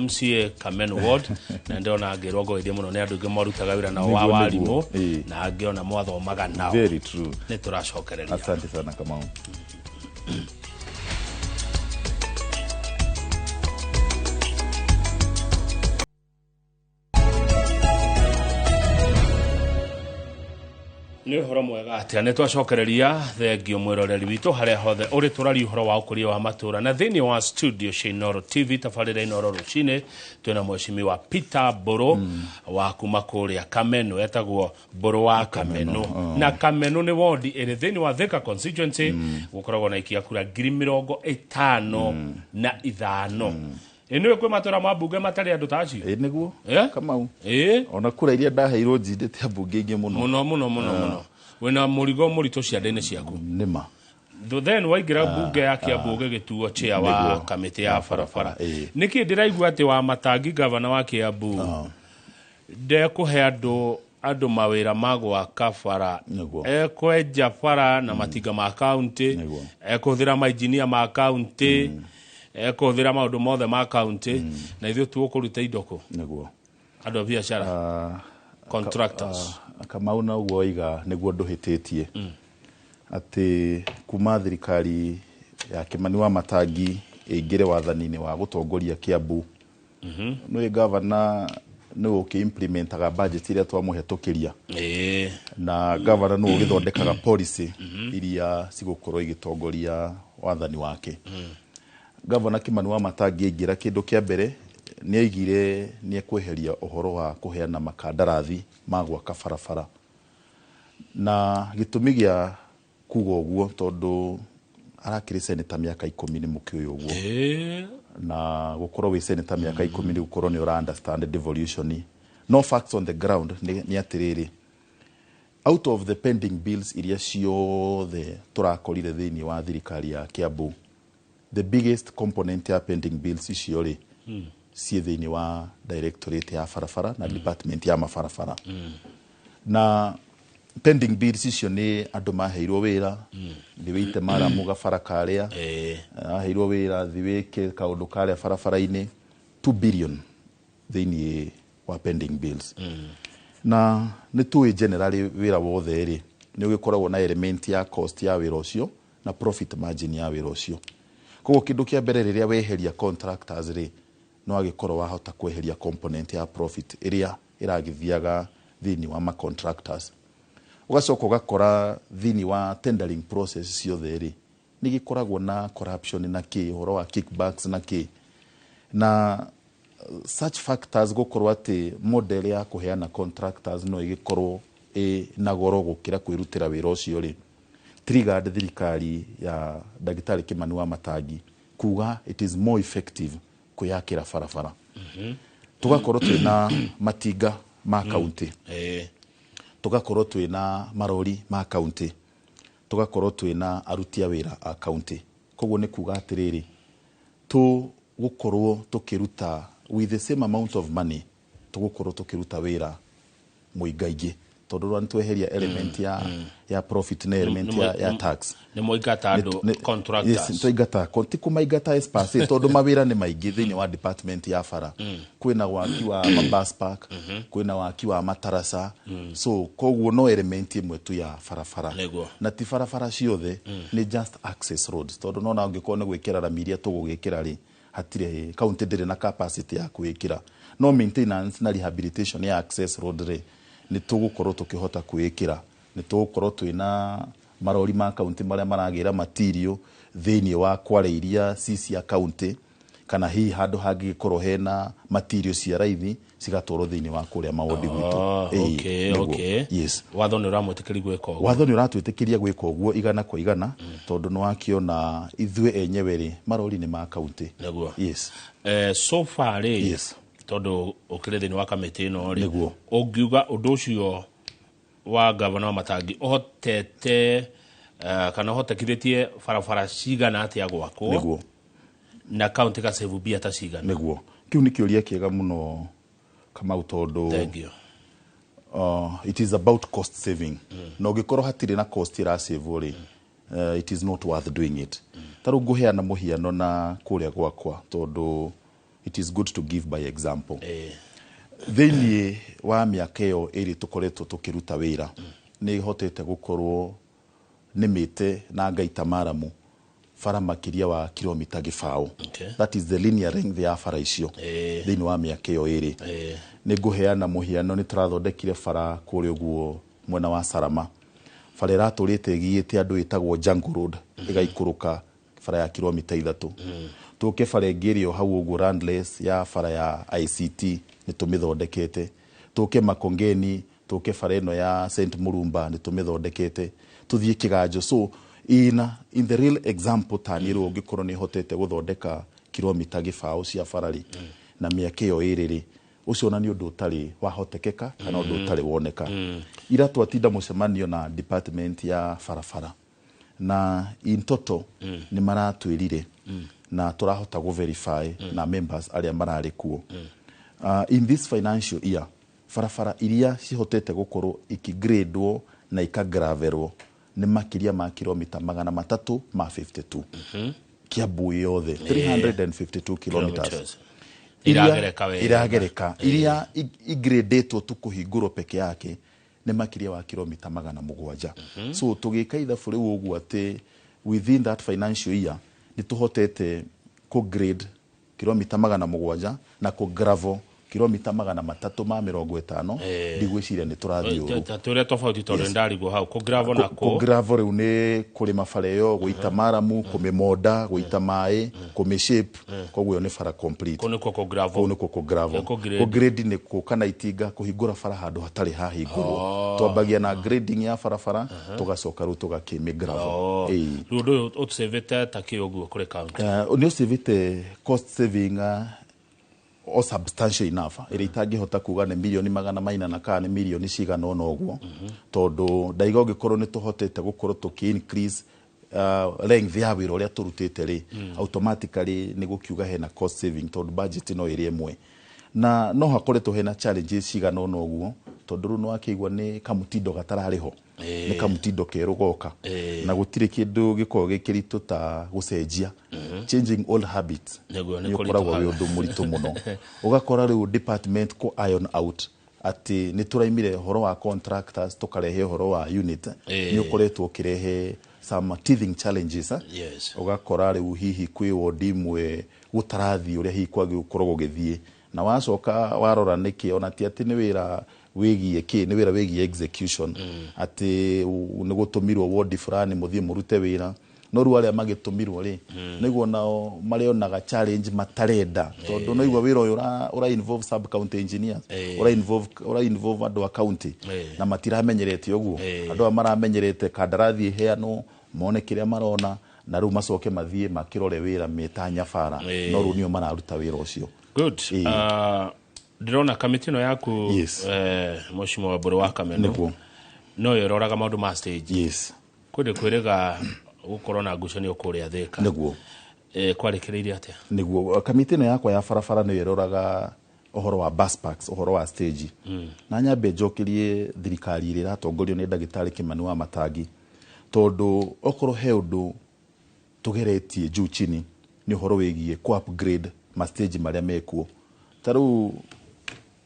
MCA Kamenu Ward, na ndĩrona ngĩrwo ngoithie mũno nĩ andũ aingĩ marutaga wĩra nao wa warimũ na angĩ ona mwathomaga nao. Very true. Nĩ tũracokereria. Asante sana, Kamau. Nĩ ũhoro mwega atĩa nĩ twacokereria thengio mwĩroreri witũ harĩa hothe ũrĩ tũraria ũhoro wa ũkũria wa matũra na thĩinĩ wa studio cia Inooro TV tabarĩra Inooro rũcinĩ twĩna mheshimiwa Peter Mbũrũ wa kuma kũrĩa Kameno, etagwo Mbũrũ wa Kameno, na Kameno nĩ wondi ĩrĩ thĩinĩ wa Thika constituency. Gũkoragwo na ikia kura 55,000. Ĩ nĩwe kwĩ matũra ma mbunge matarĩ andũ ta acio? Ĩ nĩguo. Eh? Kamau. Ĩ. Ona kura iria ndaheirwo njindĩte ambunge ingĩ mũno. Mũno mũno mũno mũno. Wĩna mũrigo mũritũ ciande-inĩ ciaku. Nĩma. Then waingĩra mbunge ya Kiambu ũgĩgĩtuo chair wa Nĩguo. kamĩtĩ ya barabara. Ĩĩ. Nĩkĩ ndĩraigua atĩ wa Matangi, gavana wa Kiambu, ndekũhe andũ mawĩra ma gwaka bara? Nĩguo. Ekwenja bara na matinga ma kaunti, Nĩguo. ekũhũthĩra mainjinia ma kaunti, ekũhũthĩra maũndũ mothe ma kaunti, na ithuĩ tũgũkũruta indo kũ? Nĩguo. Andũ a biacara, contractors. Kamau, na ũguo waiga nĩguo, ndũhĩtĩtie atĩ kuma thirikari ya Kimani wa Matangi ĩingĩre wathani-inĩ wa gũtongoria Kiambu, nĩwe gavana, nĩwe ũkĩ-implementaga budget ĩrĩa twamũhetũkĩria, na gavana nĩwe ũgĩthondekaga policy iria cigũkorwo igĩtongoria wathani wake. Gavana Kimani wa Matangi aingĩra, kĩndũ kĩa mbere nĩ aigire nĩ ekweheria ũhoro wa kũheana makandarathi ma gwaka barabara, na gĩtũmi gĩa kuga ũguo tondũ arakĩrĩ seneta mĩaka 10, nĩ mũkĩũĩ ũguo, na gũkorwo wĩ seneta mĩaka 10 nĩ gũkorwo nĩ ũra understand devolution. No facts on the ground nĩ atĩrĩrĩ, out of the pending bills iria ciothe tũrakorire thĩinĩ wa thirikari ya Kiambu, the biggest component ya pending bills icio rĩ, ciĩ thĩinĩ wa directorate ya barabara na department ya mabarabara. Na pending bills icio nĩ andũ maheirwo wĩra, thĩ wĩite maramu gabara karĩa, aheirwo wĩra thĩ wĩke kaũndũ karĩa barabara-inĩ, 2 billion thĩinĩ wa pending bills. Na nĩ tũĩ generally wĩra wothe rĩ, nĩ ũgĩkoragwo na element ya cost ya wĩra ũcio na profit margin ya wĩra ũcio. Koguo kĩndũ kĩa mbere, rĩrĩa weheria contractors rĩ, no agĩkorwo wahota kweheria component ya profit ĩrĩa ĩragĩthiaga thĩinĩ wa ma contractors. Ũgacoka ũgakora thĩinĩ wa tendering process ciothe rĩ, nĩ gĩkoragwo na corruption na kĩ, ũhoro wa kickbacks na kĩ na such factors, gũkorwo atĩ model ya kũheana contractors no ĩgĩkorwo ĩ na goro gũkĩra kwĩrutĩra wĩra ũcio rĩ, triggered thirikari ya ndagĩtarĩ Kimani wa Matangi kuga it is more effective kwĩyakĩra barabara. Tũgakorwo twĩna matinga ma kaunti, tũgakorwo twĩna marori ma kaunti, tũgakorwo twĩna aruti a wĩra a kaunti. Koguo nĩ kuga atĩrĩrĩ, tũgũkorwo tũkĩruta with the same amount of money, tũgũkorwo tũkĩruta wĩra mũingaingĩ, tondũ rwa nĩtweheria element ya profit na element ya tax. Nĩ mwaingata andũ, contractors. Yes, twaingata, ti kũmaingata as per se, tondũ mawĩra nĩ maingĩ thĩinĩ wa department ya bara. Kwĩna waki wa mabus park, kwĩna waki wa mataraca, so koguo no element ĩmwe tu ya barabara. Na ti barabara ciothe, nĩ just access roads, tondũ nona ũngĩkorwo nĩ gwĩkĩra rami iria tũgũgĩkĩra rĩ, hatirĩ kaunti ndĩrĩ na capacity ya kwĩkĩra. No maintenance na rehabilitation ya access road rĩ, nĩ tũgũkorwo tũkĩhota kwĩkĩra. Nĩ tũgũkorwo twĩna marori ma kaunti marĩa maragĩra material thĩinĩ wa kware iria ci cia kaunti, kana hihi handũ hangĩgĩkorwo hena material cia raithi cigatwarwo thĩinĩ wa kũrĩa mawondi gwitũ. Oh, okay. Nĩguo. Okay. Yes. Watho nĩ ũramwĩtĩkĩria gwĩka ũguo? Watho nĩ ũratwĩtĩkĩria gwĩka ũguo igana kwa igana, tondũ nĩ wakĩona ithuĩ enyewe rĩ, marori nĩ ma kaunti. Nĩguo. Yes. So far rĩ, tondũ ũkĩrĩ thĩinĩ wa kamĩtĩ ĩno rĩ, ũngiuga ũndũ ũcio wa gavana wa Matangi ũhotete kana ũhotekithĩtie barabara cigana atĩa gwakwo, na kaunti gacebu mbia ta cigana? Nĩguo, kĩu nĩ kĩũria kĩega mũno, Kamau, tondũ Thank you. It is about cost saving, na ũngĩkorwo hatirĩ na cost ĩrasavwo rĩ, it is not worth doing it. Ta rĩu ngũheana mũhiano na kũrĩa gwakwa, tondũ it is good to give by example. Thĩinĩ wa mĩaka ĩyo 2 tũkoretwo tũkĩruta wĩra, nĩ hotete gũkorwo nĩmĩte na ngaita maramu bara makĩria wa kilomita 0. That is the linear length ya bara icio thĩinĩ wa mĩaka ĩyo 2. Nĩ ngũheana mũhiano, nĩ tũrathondekire bara kũrĩa ũguo mwena wa Sarama. Bara ĩratũrĩte ĩgiĩte andũ ĩtagwo Jungle Road, ĩgaikũrũka bara ya kilomita 3. Tũke bara ĩngĩ ĩrĩ o hau ũguo Landless ya bara ya ICT nĩ tũmĩthondekete. Tũke Makongeni, tũke bara ĩno ya St Murumba nĩ tũmĩthondekete. Tũthiĩ Kĩganjo. So in the real example ta niĩ rĩu ũngĩkorwo nĩ hotete gũthondeka kilomita 0 cia bara rĩ, na mĩaka ĩyo ĩrĩ rĩ, ũcio ona nĩ ũndũ ũtarĩ wahotekeka kana ũndũ ũtarĩ woneka. Ira twatinda mũcemanio na department ya barabara na in total nĩ maratwĩrire na tũrahota gũ verify na members arĩa mararĩ kuo. In this financial year barabara iria cihotete gũkorwo ikigradwo na ikagravelwo nĩ makĩria ma kilomita 352. Kiambu yothe 352 kilometers. Iragereka wega. Iragereka. Iria igradetwo tu kũhingũrwo peke yake nĩ makĩria wa kilomita 700. So tũgĩka ithabu rĩu ũguo atĩ within that financial year nĩ tũhotete kũ grade kilomita 700 na kũ gravel kilomita 350. Ndigwĩciria nĩ tũrathiĩ ũru. Tũrĩa tofauti tondũ ndarigwo hau kũ gravel na kũ gravel rĩu nĩ kũrĩma bara ĩyo, gũita maramu, kũmĩmonda, gũita maĩ, kũmĩ shape. Koguo ĩyo nĩ bara complete. Kũu nĩkuo kũ gravel. Kũu nĩkuo kũ gravel. Kũ grade nĩ kũka na itinga kũhingũra bara handũ hatarĩ hahingũrwo. Twambagia na grading ya barabara, tũgacoka rĩu tũgakĩmĩ gravel. Rĩu ũndũ ũyũ ũtũcĩvĩte ta kĩ ũguo kũrĩ county? Nĩ ũcĩvĩte cost saving o substantial enough ĩrĩa itangĩhota kuga nĩ milioni 400 kana nĩ milioni cigana ũna ũguo, tondũ ndaiga ũngĩkorwo nĩ tũhotete gũkorwo tũkĩ increase length ya wĩra ũrĩa tũrutĩte rĩ, automatically nĩ gũkiuga hena cost saving tondũ budget no ĩrĩ ĩmwe. Na no hakoretwo hena challenges cigana ũna ũguo tondũ rĩu nĩwakĩigua nĩ kamũtindo gatararĩ ho, nĩ kamũtindo kerũ goka, na gũtirĩ kĩndũ gĩkoragwo gĩ kĩritũ ta gũcenjia. Changing old habits nĩ ũkoragwo wĩ ũndũ mũritũ mũno. Ũgakora rĩu department kũ iron out atĩ nĩ tũraimire ũhoro wa contractors tũkarehe ũhoro wa unit, nĩ ũkoretwo ũkĩrehe some teething challenges. Ũgakora rĩu hihi kwĩ wodi imwe gũtarathiĩ ũrĩa hihi kwagĩrĩirwo gũkorwo gũgĩthiĩ, na wacoka warora nĩkĩ ona ti atĩ nĩ wĩra wĩgiĩ kĩ, nĩ wĩra wĩgiĩ execution, atĩ nĩ gũtũmirwo wodi fulani mũthiĩ mũrute wĩra, no rĩu arĩa magĩtũmirwo rĩ, nĩguo nao marĩonaga challenge matarenda, tondũ no igua wĩra ũyũ ũra involve sub county engineers, ũra involve andũ a county, na matiramenyerete ũguo. Andũ aya maramenyerete kandarathi ĩheanwo mone kĩrĩa marona, na rĩu macoke mathiĩ makĩrore wĩra meta nyabara, no rĩu nĩo mararuta wĩra ũcio. Good. Ndĩrona kamĩtĩ ĩno yaku, Mheshimiwa Mbũrũ wa Kameno, no ĩroraga maũndũ ma stage. Kwĩndĩ kwĩrĩga gũkorwo na ngucanio kũrĩa Thĩka. Nĩguo. Kwarĩkĩrĩirie atĩa? Nĩguo. Kamĩtĩ ĩno yakwa ya barabara nĩyo ĩroraga ũhoro wa bus parks, ũhoro wa stage. Na nyambe njokerie thirikari ĩrĩa ĩratongorio nĩ ndagĩtarĩ Kimani wa Matangi, tondũ okorwo he ũndũ tũgeretie juu chini nĩ ũhoro wĩgiĩ kũ upgrade ma stage marĩa mekuo. Ta rĩu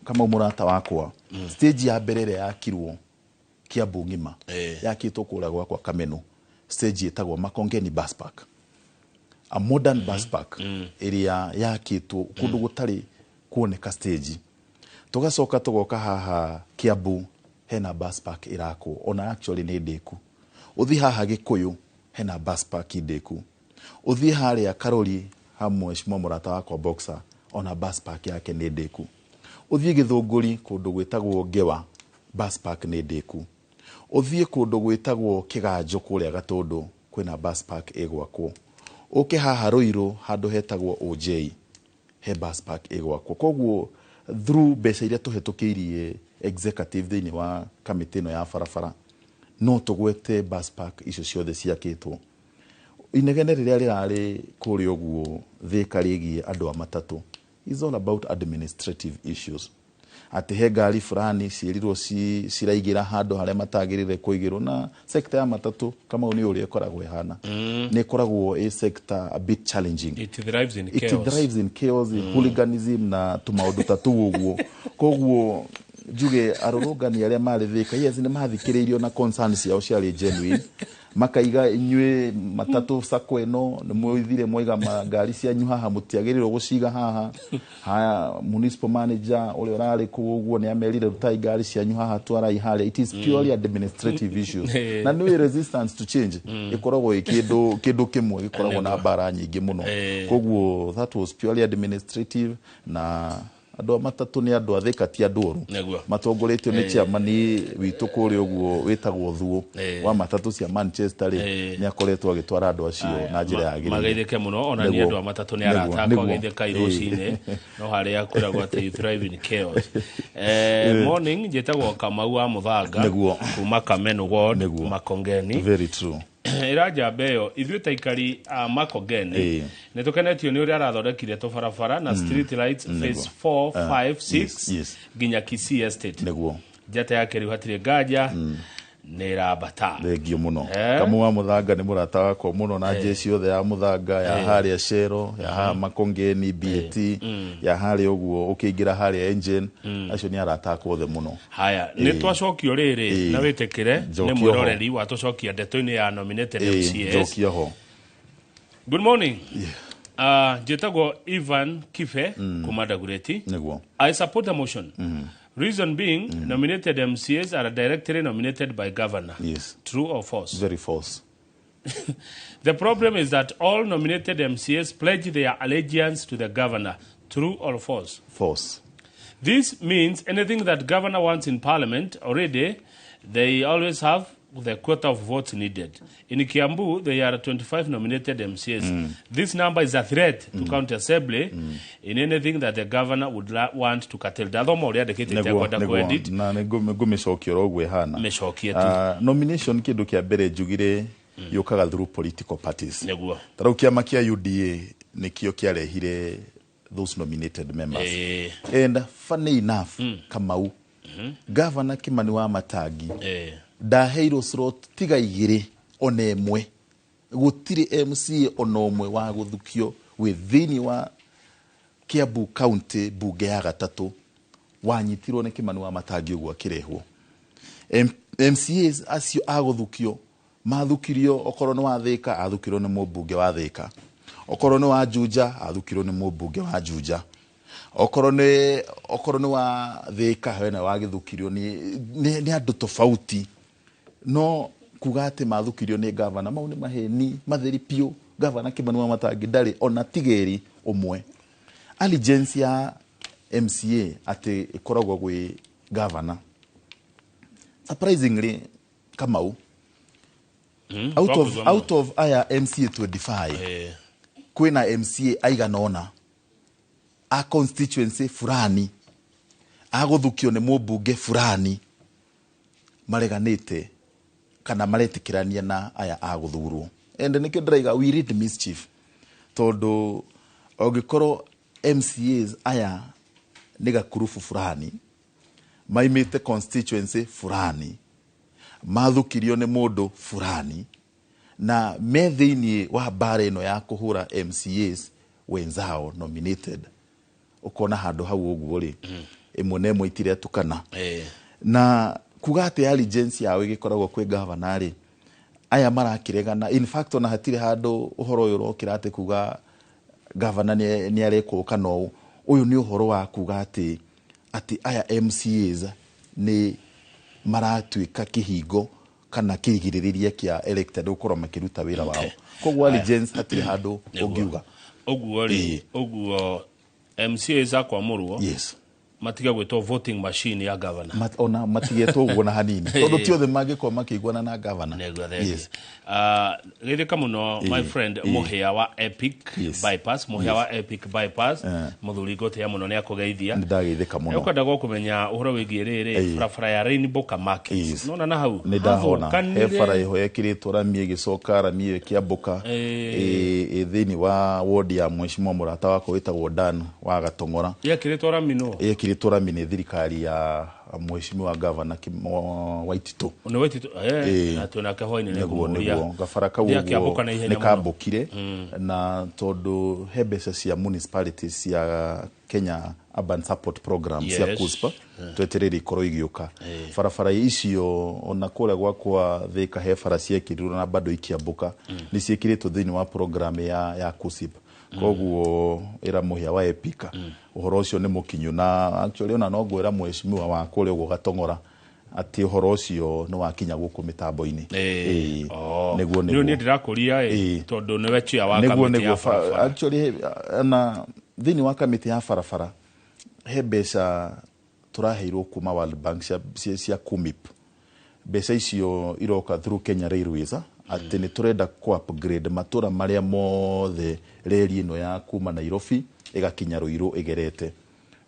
Kamau mũrata wakwa, stage ya mbere ĩrĩa yakirwo Kiambu ng'ima, yakĩtwo kũrĩa gwakwa Kameno, stage ĩtagwo Makongeni Bus Park, a modern bus park ĩrĩa yakĩtwo kũndũ gũtarĩ kuoneka stage. Tũgacoka tũgoka haha Kiambu hena bus park ĩrakwo, ona actually nĩ ndĩku. Ũthiĩ haha Gĩkũyũ hena bus park ndĩku. Ũthiĩ harĩa Karori ha mheshimiwa mũrata wakwa Boxer, ona bus park yake nĩ ndĩku. Ũthiĩ Gĩthũngũri kũndũ gwĩtagwo Ngewa, bus park nĩ ndĩku. Ũthiĩ kũndũ gwĩtagwo Kĩganjo kũrĩa Gatũndũ kwĩna bus park ĩgwakwo. Ũke haha Ruiru handũ hetagwo OJ he bus park ĩgwakwo. Koguo through mbeca iria tũhetũkĩirie executive thĩinĩ wa kamĩtĩ ĩno ya barabara, no tũgwete bus park icio ciothe ciakĩtwo. Inegene rĩrĩa rĩrarĩ kũrĩa ũguo Thĩka rĩgiĩ andũ a matatũ is all about administrative issues. Atĩ he ngari fulani ciĩrirwo ciraigĩra handũ harĩa matagĩrĩire kũigĩrwo, na sector ya matatũ Kamau nĩ ũrĩa ĩkoragwo ĩhana, nĩ ĩkoragwo ĩ sector a bit challenging. It thrives in chaos. It thrives in chaos, in hooliganism na tũmaũndũ ta tũu ũguo. Koguo njuge arũrũngani arĩa marĩ Thĩka, yes, nĩ mathikĩrĩirio na concerns ciao ciarĩ genuine, Makaiga inyuĩ matatũ sacco ĩno nĩ mwĩthire mwaiga ngari cianyu haha, mũtiagĩrĩirwo gũciga haha. Haya, municipal manager ũrĩa ũrarĩ kũu ũguo nĩ amerire, "Rutai ngari cianyu haha, twarai harĩa." It is purely administrative issues. Na nĩ resistance to change ĩkoragwo ĩ kĩndũ kĩmwe gĩkoragwo na mbara nyingĩ mũno. Koguo that was purely administrative, na andũ a matatũ nĩ andũ athĩka, ti andũ oru. Matongoretio nĩ chairman witũ kũrĩa ũguo wĩtagwo Thuo wa matatũ cia Manchester rĩ, nĩ akoretwo agĩtwara andũ acio na njĩra yagĩrĩire. Mageithĩke mũno ona nĩ andũ a matatũ nĩ arata akwa. Geithĩka rũcinĩ no harĩa kwĩragwo atĩ you thrive in chaos. Morning, njĩtagwo Kamau wa Mũthanga kuma Kameno Ward, Makongeni. Very true. Ĩra njamba ĩyo ithuĩ ta aikari a Makongeni nĩ tũkenetio nĩ ũrĩa arathondekire tũbarabara na street lights phase 4, 5, 6 nginya Kisii Estate. Njata yake rĩu hatirĩ nganja nĩ ĩrambata. Thengio mũno. Kamau wa Mũthanga nĩ mũrata wakwa mũno, na jeshi yothe ya Mũthanga ya harĩa Cero, ya haha Makongeni BAT, ya harĩa ũguo ũkĩingĩra harĩa Engine, acio nĩ arata akwa othe mũno. Haya, nĩ twacokio rĩrĩ na wĩtĩkĩre nĩ Njokio ho. Mwĩroreri watũcokia ndeto-inĩ ya nominated MCAs. Njokia ho. Good morning, njĩtagwo Ivan Kife kuma Dagoretti. I support the motion. Reason being, nominated MCAs are directly nominated by governor. True or false? Very false. The problem is that all nominated MCAs pledge their allegiance to the governor. True or false? False. This means anything that governor wants in parliament already, they always have the quota of votes needed. In Kiambu, there are 25 nominated MCAs. This number is a threat to county assembly in anything that the governor would want to curtail. Ndathoma ũrĩa andĩkĩte, itekwenda kũ-edit. Na nĩ ngũmĩcokia oro ũguo ĩhana. Mĩcokie tu. Nomination, kĩndũ kĩa mbere njugire, yũkaga through political parties. Ta rĩu kĩama kĩa UDA nĩkĩo kĩarehire those nominated members. And funny enough, Kamau, Governor Kimani wa Matangi ndaheirwo slot tiga igĩrĩ ona ĩmwe. Gũtirĩ MCA ona ũmwe wa gũthukio wĩ thĩinĩ wa Kiambu County bunge ya gatatũ wanyitirwo nĩ Kimani wa Matangi ũguo akĩrehwo. MCAs acio agũthukio mathukirio, okorwo nĩ wa Thĩka athukirwo nĩ mũmbunge wa Thĩka, okorwo nĩ wa Juja athukirwo nĩ mũmbunge wa Juja, okorwo nĩ wa Thĩka hena wagĩthukirio nĩ andũ tofauti. No kuga atĩ mathukirio nĩ gavana, mau nĩ maheni matheri piũ. Gavana Kimani wa Matangi ndarĩ ona tigĩri ũmwe. Allegiance ya MCA atĩ ĩkoragwo gwĩ gavana, surprisingly, Kamau, Twakũigua mũno. out of aya MCA 25, kwĩna MCA aigana ũna a constituency fulani agũthukio nĩ mũmbunge fulani mareganĩte kana maretĩkĩrania na aya a gũthurwo. And nĩkĩo ndĩraiga we read mischief, tondũ ũngĩkorwo MCAs aya nĩ gakurubu fulani maimĩte constituency fulani mathukirio nĩ mũndũ fulani na me thĩinĩ wa mbara ĩno ya kũhũra MCAs wenzao nominated, ũkona handũ hau ũguo rĩ, ĩmwe na ĩmwe itiretukana. Na kuga atĩ allegiance yao ĩgĩkoragwo kwĩ gavana rĩ, aya marakĩregana. In fact, ona hatirĩ handũ ũhoro ũyũ ũrokĩra atĩ kuga gavana nĩ arekwo kana ũũ. Ũyũ nĩ ũhoro wa kuga atĩ aya MCAs nĩ maratuĩka kĩhingo kana kĩgirĩrĩria kĩa elected gũkorwo makĩruta wĩra wao. Koguo allegiance hatirĩ handũ ũngiuga. Ũguo rĩ, ũguo MCAs akwamũrwo matige gwĩtwo voting machine ya governor. Ona matigetwo ũguo na hanini, tondũ ti othe mangĩkorwo makĩiguana na gavana. Nĩguo, thengiũ. Geithĩka mũno, my friend Mũhĩa wa Epic Bypass, Mũhĩa wa Epic Bypass, mũthuri ngũtĩa mũno, nĩ akũgeithia. Nĩ ndageithĩka mũno. Ũkwenda kũmenya ũhoro wĩgiĩ rĩrĩ barabara ya Rainbow Kamakis. Nona na hau Nĩ ndahona he hathũkanire. bara ĩho yekĩrĩtwo rami, ĩgĩcoka rami ĩyo ĩkĩambũka ĩ thĩinĩ wa ward ya mheshimiwa mũrata wakwa wĩtagwo Dan wa Gatong'ora. Yekĩrĩtwo rami no Ĩkĩrĩtwo Ĩkĩrĩtwo rami nĩ thirikari ya mheshimiwa Governor Waititu. Nĩ Waititu, na twĩnake hwainĩ nĩ Nĩguo. ngũmũria. Nĩguo gabara kau Nĩ akĩambũka ũguo na ihenya nĩ mũno. Kambũkire na tondũ he mbeca cia municipalities cia Kenya Urban Support Program cia KUSPA twetereire ikorwo igĩũka. Barabara icio ona kũrĩa gwakwa Thĩka he bara ciekĩrirwo na bado ikĩambũka, nĩ ciĩkĩrĩtwo thĩinĩ wa program ya KUSIP. Koguo ĩra mũhĩa wa Epika ũhoro ũcio nĩ mũkinyu, na actually ona no ngwĩra mheshimiwa wa kũrĩa ũguo Gatong'ora atĩ ũhoro ũcio nĩ wakinya gũkũ mĩtambo-inĩ. Ĩĩ. Oh. Nĩguo. Nĩ Nĩguo. Niĩ ndĩrakũria ĩ, tondũ nĩwe chair wa Nĩguo. kamĩtĩ ya Nĩguo. barabara. Actually na thĩinĩ wa kamĩtĩ ya barabara he mbeca tũraheirwo kuma World Bank cia KUMIP. Mbeca icio iroka through Kenya Railways, atĩ nĩ tũrenda ku upgrade matũra marĩa mothe reri ĩno ya kuma Nairobi ĩgakinya Ruiru ĩgerete.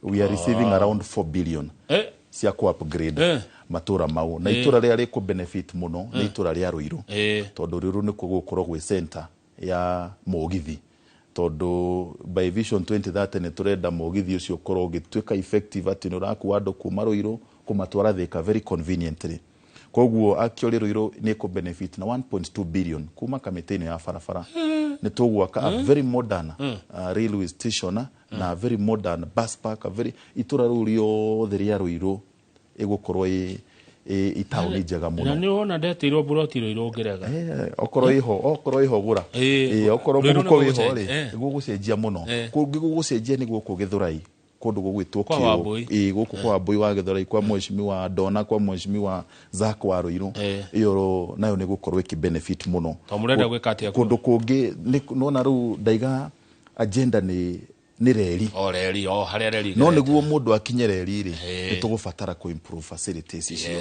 We are receiving around 4 billion cia ku upgrade matũra mau, na itũra rĩrĩa rĩkũ benefit mũno nĩ itũra rĩa Ruiru, tondũ Ruiru nĩkuo gũgũkorwo gwĩ center ya mũgithi, tondũ by Vision 2030 nĩ tũrenda mũgithi ũcio ũkorwo ũgĩtuĩka effective atĩ nĩ ũrakua andũ kuma Ruiru kũmatwara Thĩka very conveniently. Koguo actually Ruiru nĩ ĩkũ benefit na 1.2 billion kuma kamĩtĩ ĩno ya barabara. Nĩ tũgwaka a very modern railway station na a very modern bus park, a very itũra rĩu rĩothe rĩa Ruiru ĩgũkorwo ĩ itaũni njega Na mũno. Nĩ wona ndetĩirwo mburoti Ruiru ngĩrega. Okorwo ĩho, okorwo ĩho gũra. Okorwo Ruiru mũhuko nĩ wĩho gũgũcenjia. rĩ, gũgũcenjia mũno. Kũngĩ gũgũcenjia nĩ gũkũ Gĩthũrai, kũndũ gũgwĩtwo Kwa Kĩũ. Wambui. Ĩĩ, gũkũ kwa Wambui wa Gĩthũrai, kwa mheshimiwa Dona, kwa mheshimiwa Zack wa Ruiru. Ĩyo nayo nĩ gũkorwo ĩkĩ benefit mũno. To mũrenda gwĩka atĩa kuo? Kũndũ kũngĩ nona rĩu ndaiga agenda nĩ reri. O reri, o harĩa reri No ĩgerete. nĩguo mũndũ akinye reri rĩ, nĩ tũgũbatara kũ improve facilities icio,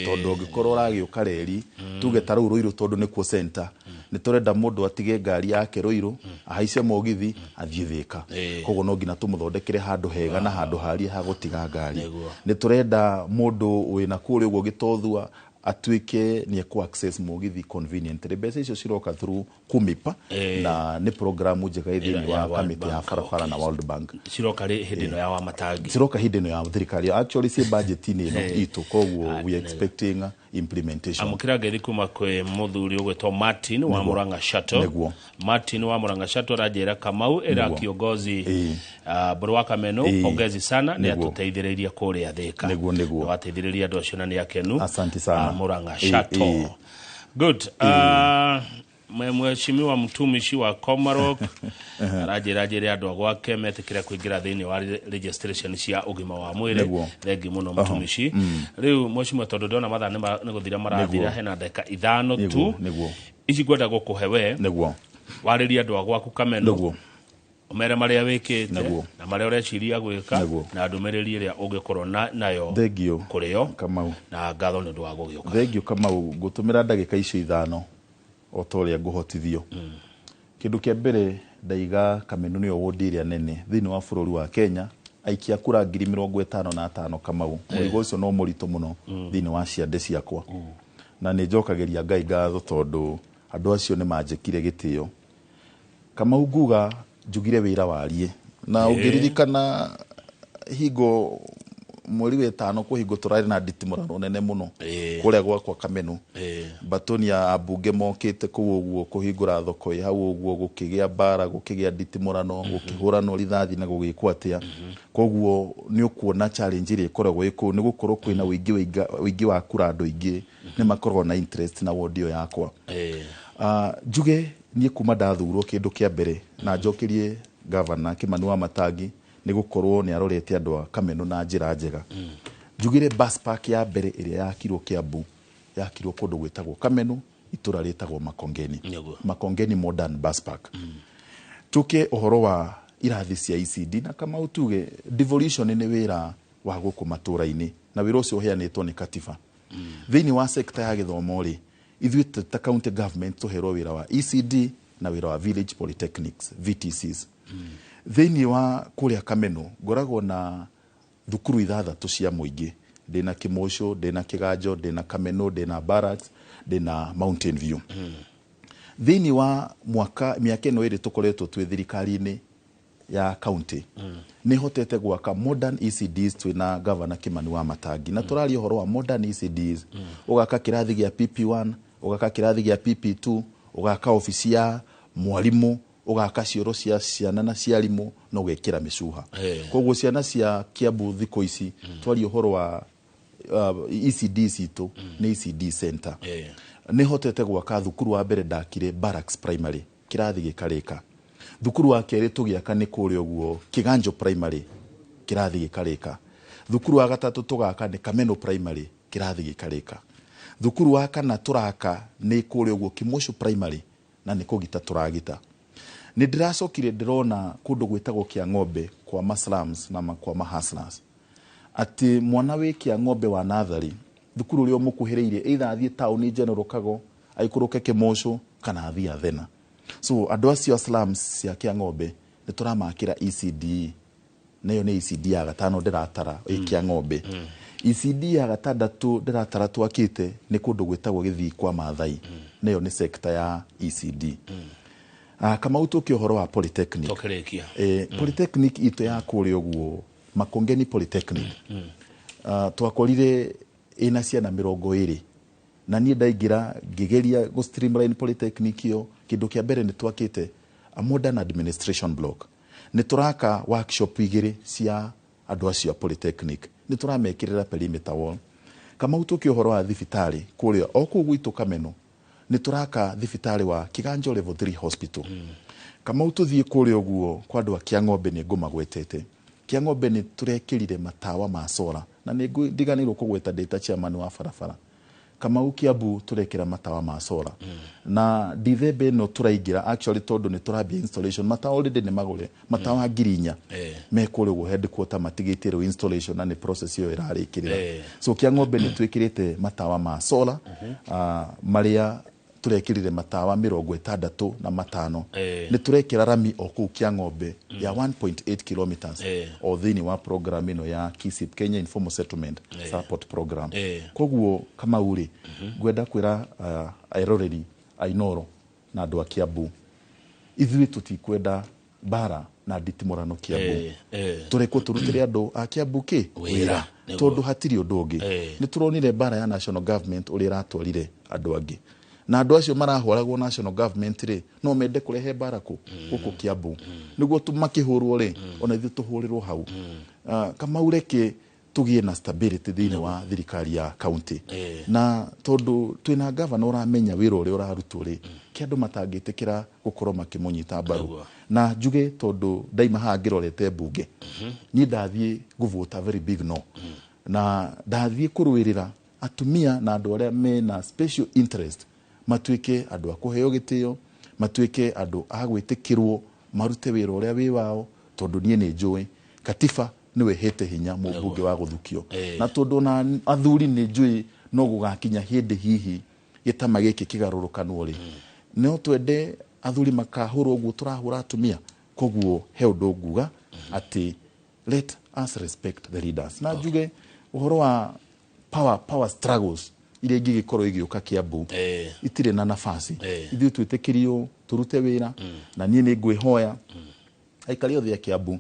tondũ ũngĩkorwo ũragĩũka reri, tuge ta rĩu Ruiru, tondũ nĩkuo center, nĩ tũrenda mũndũ atige ngari yake Ruiru, ahaice mũgithi athiĩ Thĩka. Koguo no nginya tũmũthondekere handũ hega na handũ harie ha gũtiga ngari. Nĩ tũrenda mũndũ wĩna kũrĩa ũguo Gĩtothua atuĩke nĩ ekũ access mũgithi conveniently. Mbeca icio ciroka through KUMIPA na nĩ programu njega ĩ thĩinĩ Ya wa World kamĩtĩ ya Bank, barabara na World Bank. Ciroka rĩ hĩndĩ ĩno ya Wamatangi? Ciroka hĩndĩ ĩno ya thirikari actually, ciĩ budget-inĩ ĩno itũ, koguo we are expecting implementation. Amũkĩra ngeithi kuma kwĩ mũthuri ũgwĩtwo Martin wa Murang'a Shuttle. Martin wa Murang'a Shuttle aranjĩra, "Kamau, ĩra kiongozi Mbũrũ wa Kameno pongezi sana, nĩ atũteithĩrĩirie kũrĩa Thĩka." Nĩguo. Nĩ wateithĩrĩria andũ acio na nĩ akenu. Asante sana. Murang'a Shuttle. Good. Mheshimiwa mtumishi wa Komarok aranjĩra njĩre andũ a gwake metĩkĩre kũingĩra thĩinĩ wa registration cia ũgima wa mwĩrĩ. Thengi mũno mtumishi. Rĩu mheshimiwa, tondũ ndona mathaa nĩ gũthira marathira, hena ndagĩka 5 tu. Ici ngwenda gũkũhe we warĩrie andũ a gwaku Kameno, ũmere marĩa wĩkĩte na marĩa ũreciria gwĩka na ndũmĩrĩri ĩrĩa ũngĩkorwo nayo Thengio. kũrĩo. Kamau. Na ngatho nĩ ũndũ wa gũgĩũka. Thengio Kamau. Ngũtũmĩra ndagĩka icio 5 o ta ũrĩa ngũhotithio. Kĩndũ kĩa mbere ndaiga, Kameno nĩyo wodi ĩrĩa nene thĩinĩ wa bũrũri wa Kenya, aikia kura 55,000. Kamau, mũrigo ũcio no mũritũ mũno thĩinĩ wa ciande ciakwa, na nĩ njokagĩria Ngai ngatho tondũ andũ acio nĩ manjĩkire gĩtĩo. Kamau, nguga njugire wĩra warie na ũngĩririkana hingo mweri wa ĩtano kũhingo tũrarĩ na nditimũrano nene mũno kũrĩa gwakwa Kameno. Mbatoni ya ambunge mokĩte kũu ũguo kũhingũra thoko ĩ hau ũguo, gũkĩgĩa mbara, gũkĩgĩa nditimũrano, gũkĩhũranwo rithathi na gũgĩkwo atĩa. Koguo nĩ ũkuona challenge ĩrĩa ĩkoragwo ĩ kũu nĩ gũkorwo kwĩna ũingĩ wa kura, andũ aingĩ nĩ makoragwo na interest na wodi ĩyo yakwa. Njuge niĩ kuma ndathurwo, kĩndũ kĩa mbere na njokerie Gavana Kimani wa Matangi nĩ gũkorwo nĩ arorete andũ a Kameno na njĩra njega. Njugire bus park ya mbere ĩrĩa yakirwo Kiambu yakirwo kũndũ gwĩtagwo Kameno, itũra rĩtagwo Makongeni. Makongeni Modern Bus Park. Tuke ũhoro wa irathi cia ECD, na Kamau tuge devolution nĩ wĩra wa gũkũ matũra-inĩ na wĩra ũcio ũheanĩtwo nĩ katiba. Thĩinĩ wa sekta ya gĩthomo rĩ, ithuĩ ta county government tũherwo wĩra wa ECD na wĩra wa village polytechnics, VTCs. Thĩinĩ wa kũrĩa Kameno ngoragwo na thukuru ithathatũ cia mũingĩ: ndĩna Kĩmũcũ, ndĩna Kĩganjo, ndĩna Kameno, ndĩna Barracks, ndĩna Mountain View. Thĩinĩ wa mwaka mĩaka ĩno ĩrĩ tũkoretwo twĩ thirikari-inĩ, ya county nĩ hotete gwaka modern ECDs twĩna Governor Kimani wa Matangi, na tũraria ũhoro wa modern ECDs, ũgaka kĩrathi gĩa PP1, ũgaka kĩrathi gĩa PP2, ũgaka obici ya mwarimũ, ũgaka cioro cia ciana na ciarimũ, na ũgekĩra mĩcuha. Koguo ciana cia Kiambu thikũ ici, twaria ũhoro wa ECD citũ, nĩ ECD center. Nĩ hotete gwaka thukuru wa mbere, ndakire Barracks Primary, kĩrathi gĩkarĩka. Thukuru wa kerĩ tũgĩaka nĩ kũrĩa ũguo Kĩganjo Primary, kĩrathi gĩkarĩka. Thukuru wa gatatũ tũgaka nĩ Kameno Primary, kĩrathi gĩkarĩka. Thukuru wa kana tũraka nĩ kũrĩa ũguo Kimosho Primary, na nĩ kũgita tũragita. Nĩ ndĩracokire ndĩrona kũndũ gwĩtagwo Kĩa Ng'ombe kwa ma slums na kwa ma hustlers, atĩ mwana wĩ Kĩa Ng'ombe wa nathari, thukuru ũrĩa ũmũkuhĩrĩirie, either athiĩ taũni General Kago, aikũrũke Kĩmoco, kana athiĩ Athena. So andũ acio a slums cia Kĩa Ng'ombe nĩ tũramakĩra ECDE, nayo nĩ ECD ya gatano ndĩratara ĩ Kĩa Ng'ombe. ECD ya gatandatũ ndĩratara twakĩte nĩ kũndũ gwĩtagwo Gĩthii kwa Maathai, nayo nĩ sector ya ECD. Kamau, tũkĩ ũhoro wa polytechnic. Tũkĩrĩkia. Polytechnic itũ ya kũrĩa ũguo Makongeni Polytechnic, twakorire ĩna ciana 20, na niĩ ndaingĩra ngĩgeria gũ streamline polytechnic ĩyo. Kĩndũ kĩa mbere, nĩ twakĩte a modern administration block, nĩ tũraka workshop igĩrĩ cia andũ acio a polytechnic, nĩ tũramekĩrĩra perimeter wall. Kamau, tũkĩ ũhoro wa thibitarĩ kũrĩa o kũu gwitũ Kameno, nĩ tũraka thibitarĩ wa Kiganjo Level 3 Hospital. Kamau, tũthiĩ kũrĩa ũguo kwa andũ a Kĩang'ombe, nĩ ngũmagwetete. Kĩang'ombe nĩ tũrekĩrire matawa ma solar, na nĩ ndiganĩirwo kũgweta ndĩ ta chairman wa barabara. Kamau, Kiambu tũrekĩra matawa ma solar, na Dithemba ĩno tũraingĩra, actually, tondũ nĩ tũrambia installation, matawa already nĩ magũre, matawa 4,000 me kũrĩa ũguo headquarter, matigĩtie rĩu installation, na nĩ process ĩyo ĩrarĩkĩrĩra. So Kĩang'ombe nĩ twĩkĩrĩte matawa ma solar, marĩa tũrekĩrire matawa 65. Nĩ tũrekĩra rami o kũu Kĩang'ombe ya 1.8 kilometers o thĩinĩ wa program ĩno ya KISIP, Kenya Informal Settlement Support Program. Koguo Kamau rĩ, ngwenda kwĩra eroreri a Inoro na andũ a Kiambu, ithuĩ tũtikwenda mbara na nditimũrano Kiambu. Tũrekwo tũrutĩre andũ a Kiambu kĩ? Wĩra, nĩguo. Tondũ hatirĩ ũndũ ũngĩ. Nĩ tũronire mbara ya national government ũrĩa ĩratwarire andũ angĩ, na andũ acio marahũragwo national government rĩ, no mende kũrehe mbara kũ gũkũ Kiambu, nĩguo makĩhũrwo rĩ, ona ithuĩ tũhũrĩrwo hau. Kamau, reke tũgĩe na stability thĩinĩ wa thirikari ya county, na tondũ twĩna gavana ũramenya wĩra ũrĩa ũrarutwo rĩ, kĩ andũ matangĩtĩkĩra gũkorwo makĩmũnyita mbaru? Na njuge, tondũ ndaima haha ngĩrorete mbunge, niĩ ndathiĩ gũvota very big no, na ndathiĩ kũrũĩrĩra atumia na andũ arĩa mena special interest matuĩke andũ a kũheo gĩtĩo, matuĩke andũ a gwĩtĩkĩrwo marute wĩra ũrĩa wĩ wao, tondũ niĩ nĩ njũĩ katiba nĩwe hete hinya mũmbunge wa gũthukio, na tondũ ona athuri nĩ njũĩ no gũgakinya hĩndĩ hihi gĩtama gĩkĩ kĩgarũrũkanwo rĩ, no twende athuri makahũrwo ũguo tũrahũra atumia. Koguo he ũndũ nguga atĩ let us respect the leaders, na njuge ũhoro wa power struggles iria ingĩgĩkorwo igĩũka Kiambu itirĩ na nafasi. Ithuĩ twĩtĩkĩrio tũrute wĩra, na niĩ nĩ ngwĩhoya aikari othe a Kiambu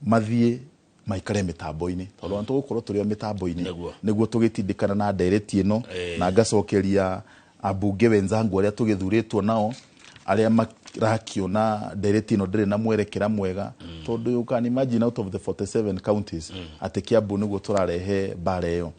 mathiĩ maikare mĩtambo-inĩ, tondũ ona tũgũkorwo tũrĩ o mĩtambo-inĩ nĩguo tũgĩtindĩkana na ndereti ĩno, na ngacokeria ambunge wenzangu arĩa tũgĩthurĩtwo nao, arĩa marakiona ndereti ĩno ndĩrĩ na mwerekera mwega, tondũ you can imagine, out of the 47 counties, atĩ Kiambu nĩguo tũrarehe mbara ĩyo.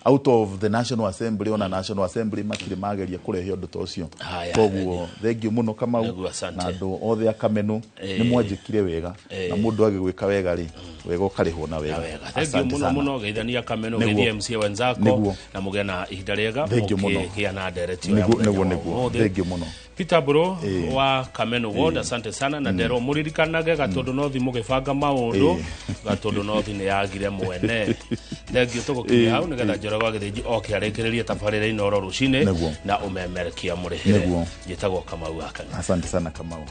Out of the National Assembly, ona National Assembly matirĩ mageria kũrehe ũndũ ta ũcio. Haya, Koguo thengio mũno, Kamau. Nĩguo, asante. Na andũ othe a Kameno, nĩ mwanjĩkire wega, na mũndũ agĩgwĩka wega rĩ, wega ũkarĩhwo na wega. Wega, thengio Asante muno sana. muno. Geithania Kameno. Nĩguo. Geithie MCA wenzako. Nĩguo. Na mũgĩe na ihinda rĩega Thengio mũno. mũkĩgĩa na ndereti ĩyo ya Nĩguo, mũthenya nĩguo, wa nĩguo. ũmũthĩ. Thengio mũno. Peter Mburu wa Kameno Ward, asante sana. Na ndero mũririkanage Gatundu North mũgĩbanga maũndũ, Gatundu North nĩ yagire mwene. Thengio, tũgũkinyia hau nĩgetha Njoroge wa Gĩthĩnji oke arĩkĩrĩrie tabarĩra Inoro rũcinĩ Nĩguo. na ũmemerekia mũrĩhĩre. Nĩguo. Njĩtagwo Kamau wa Kang'ethe. Asante sana, Kamau.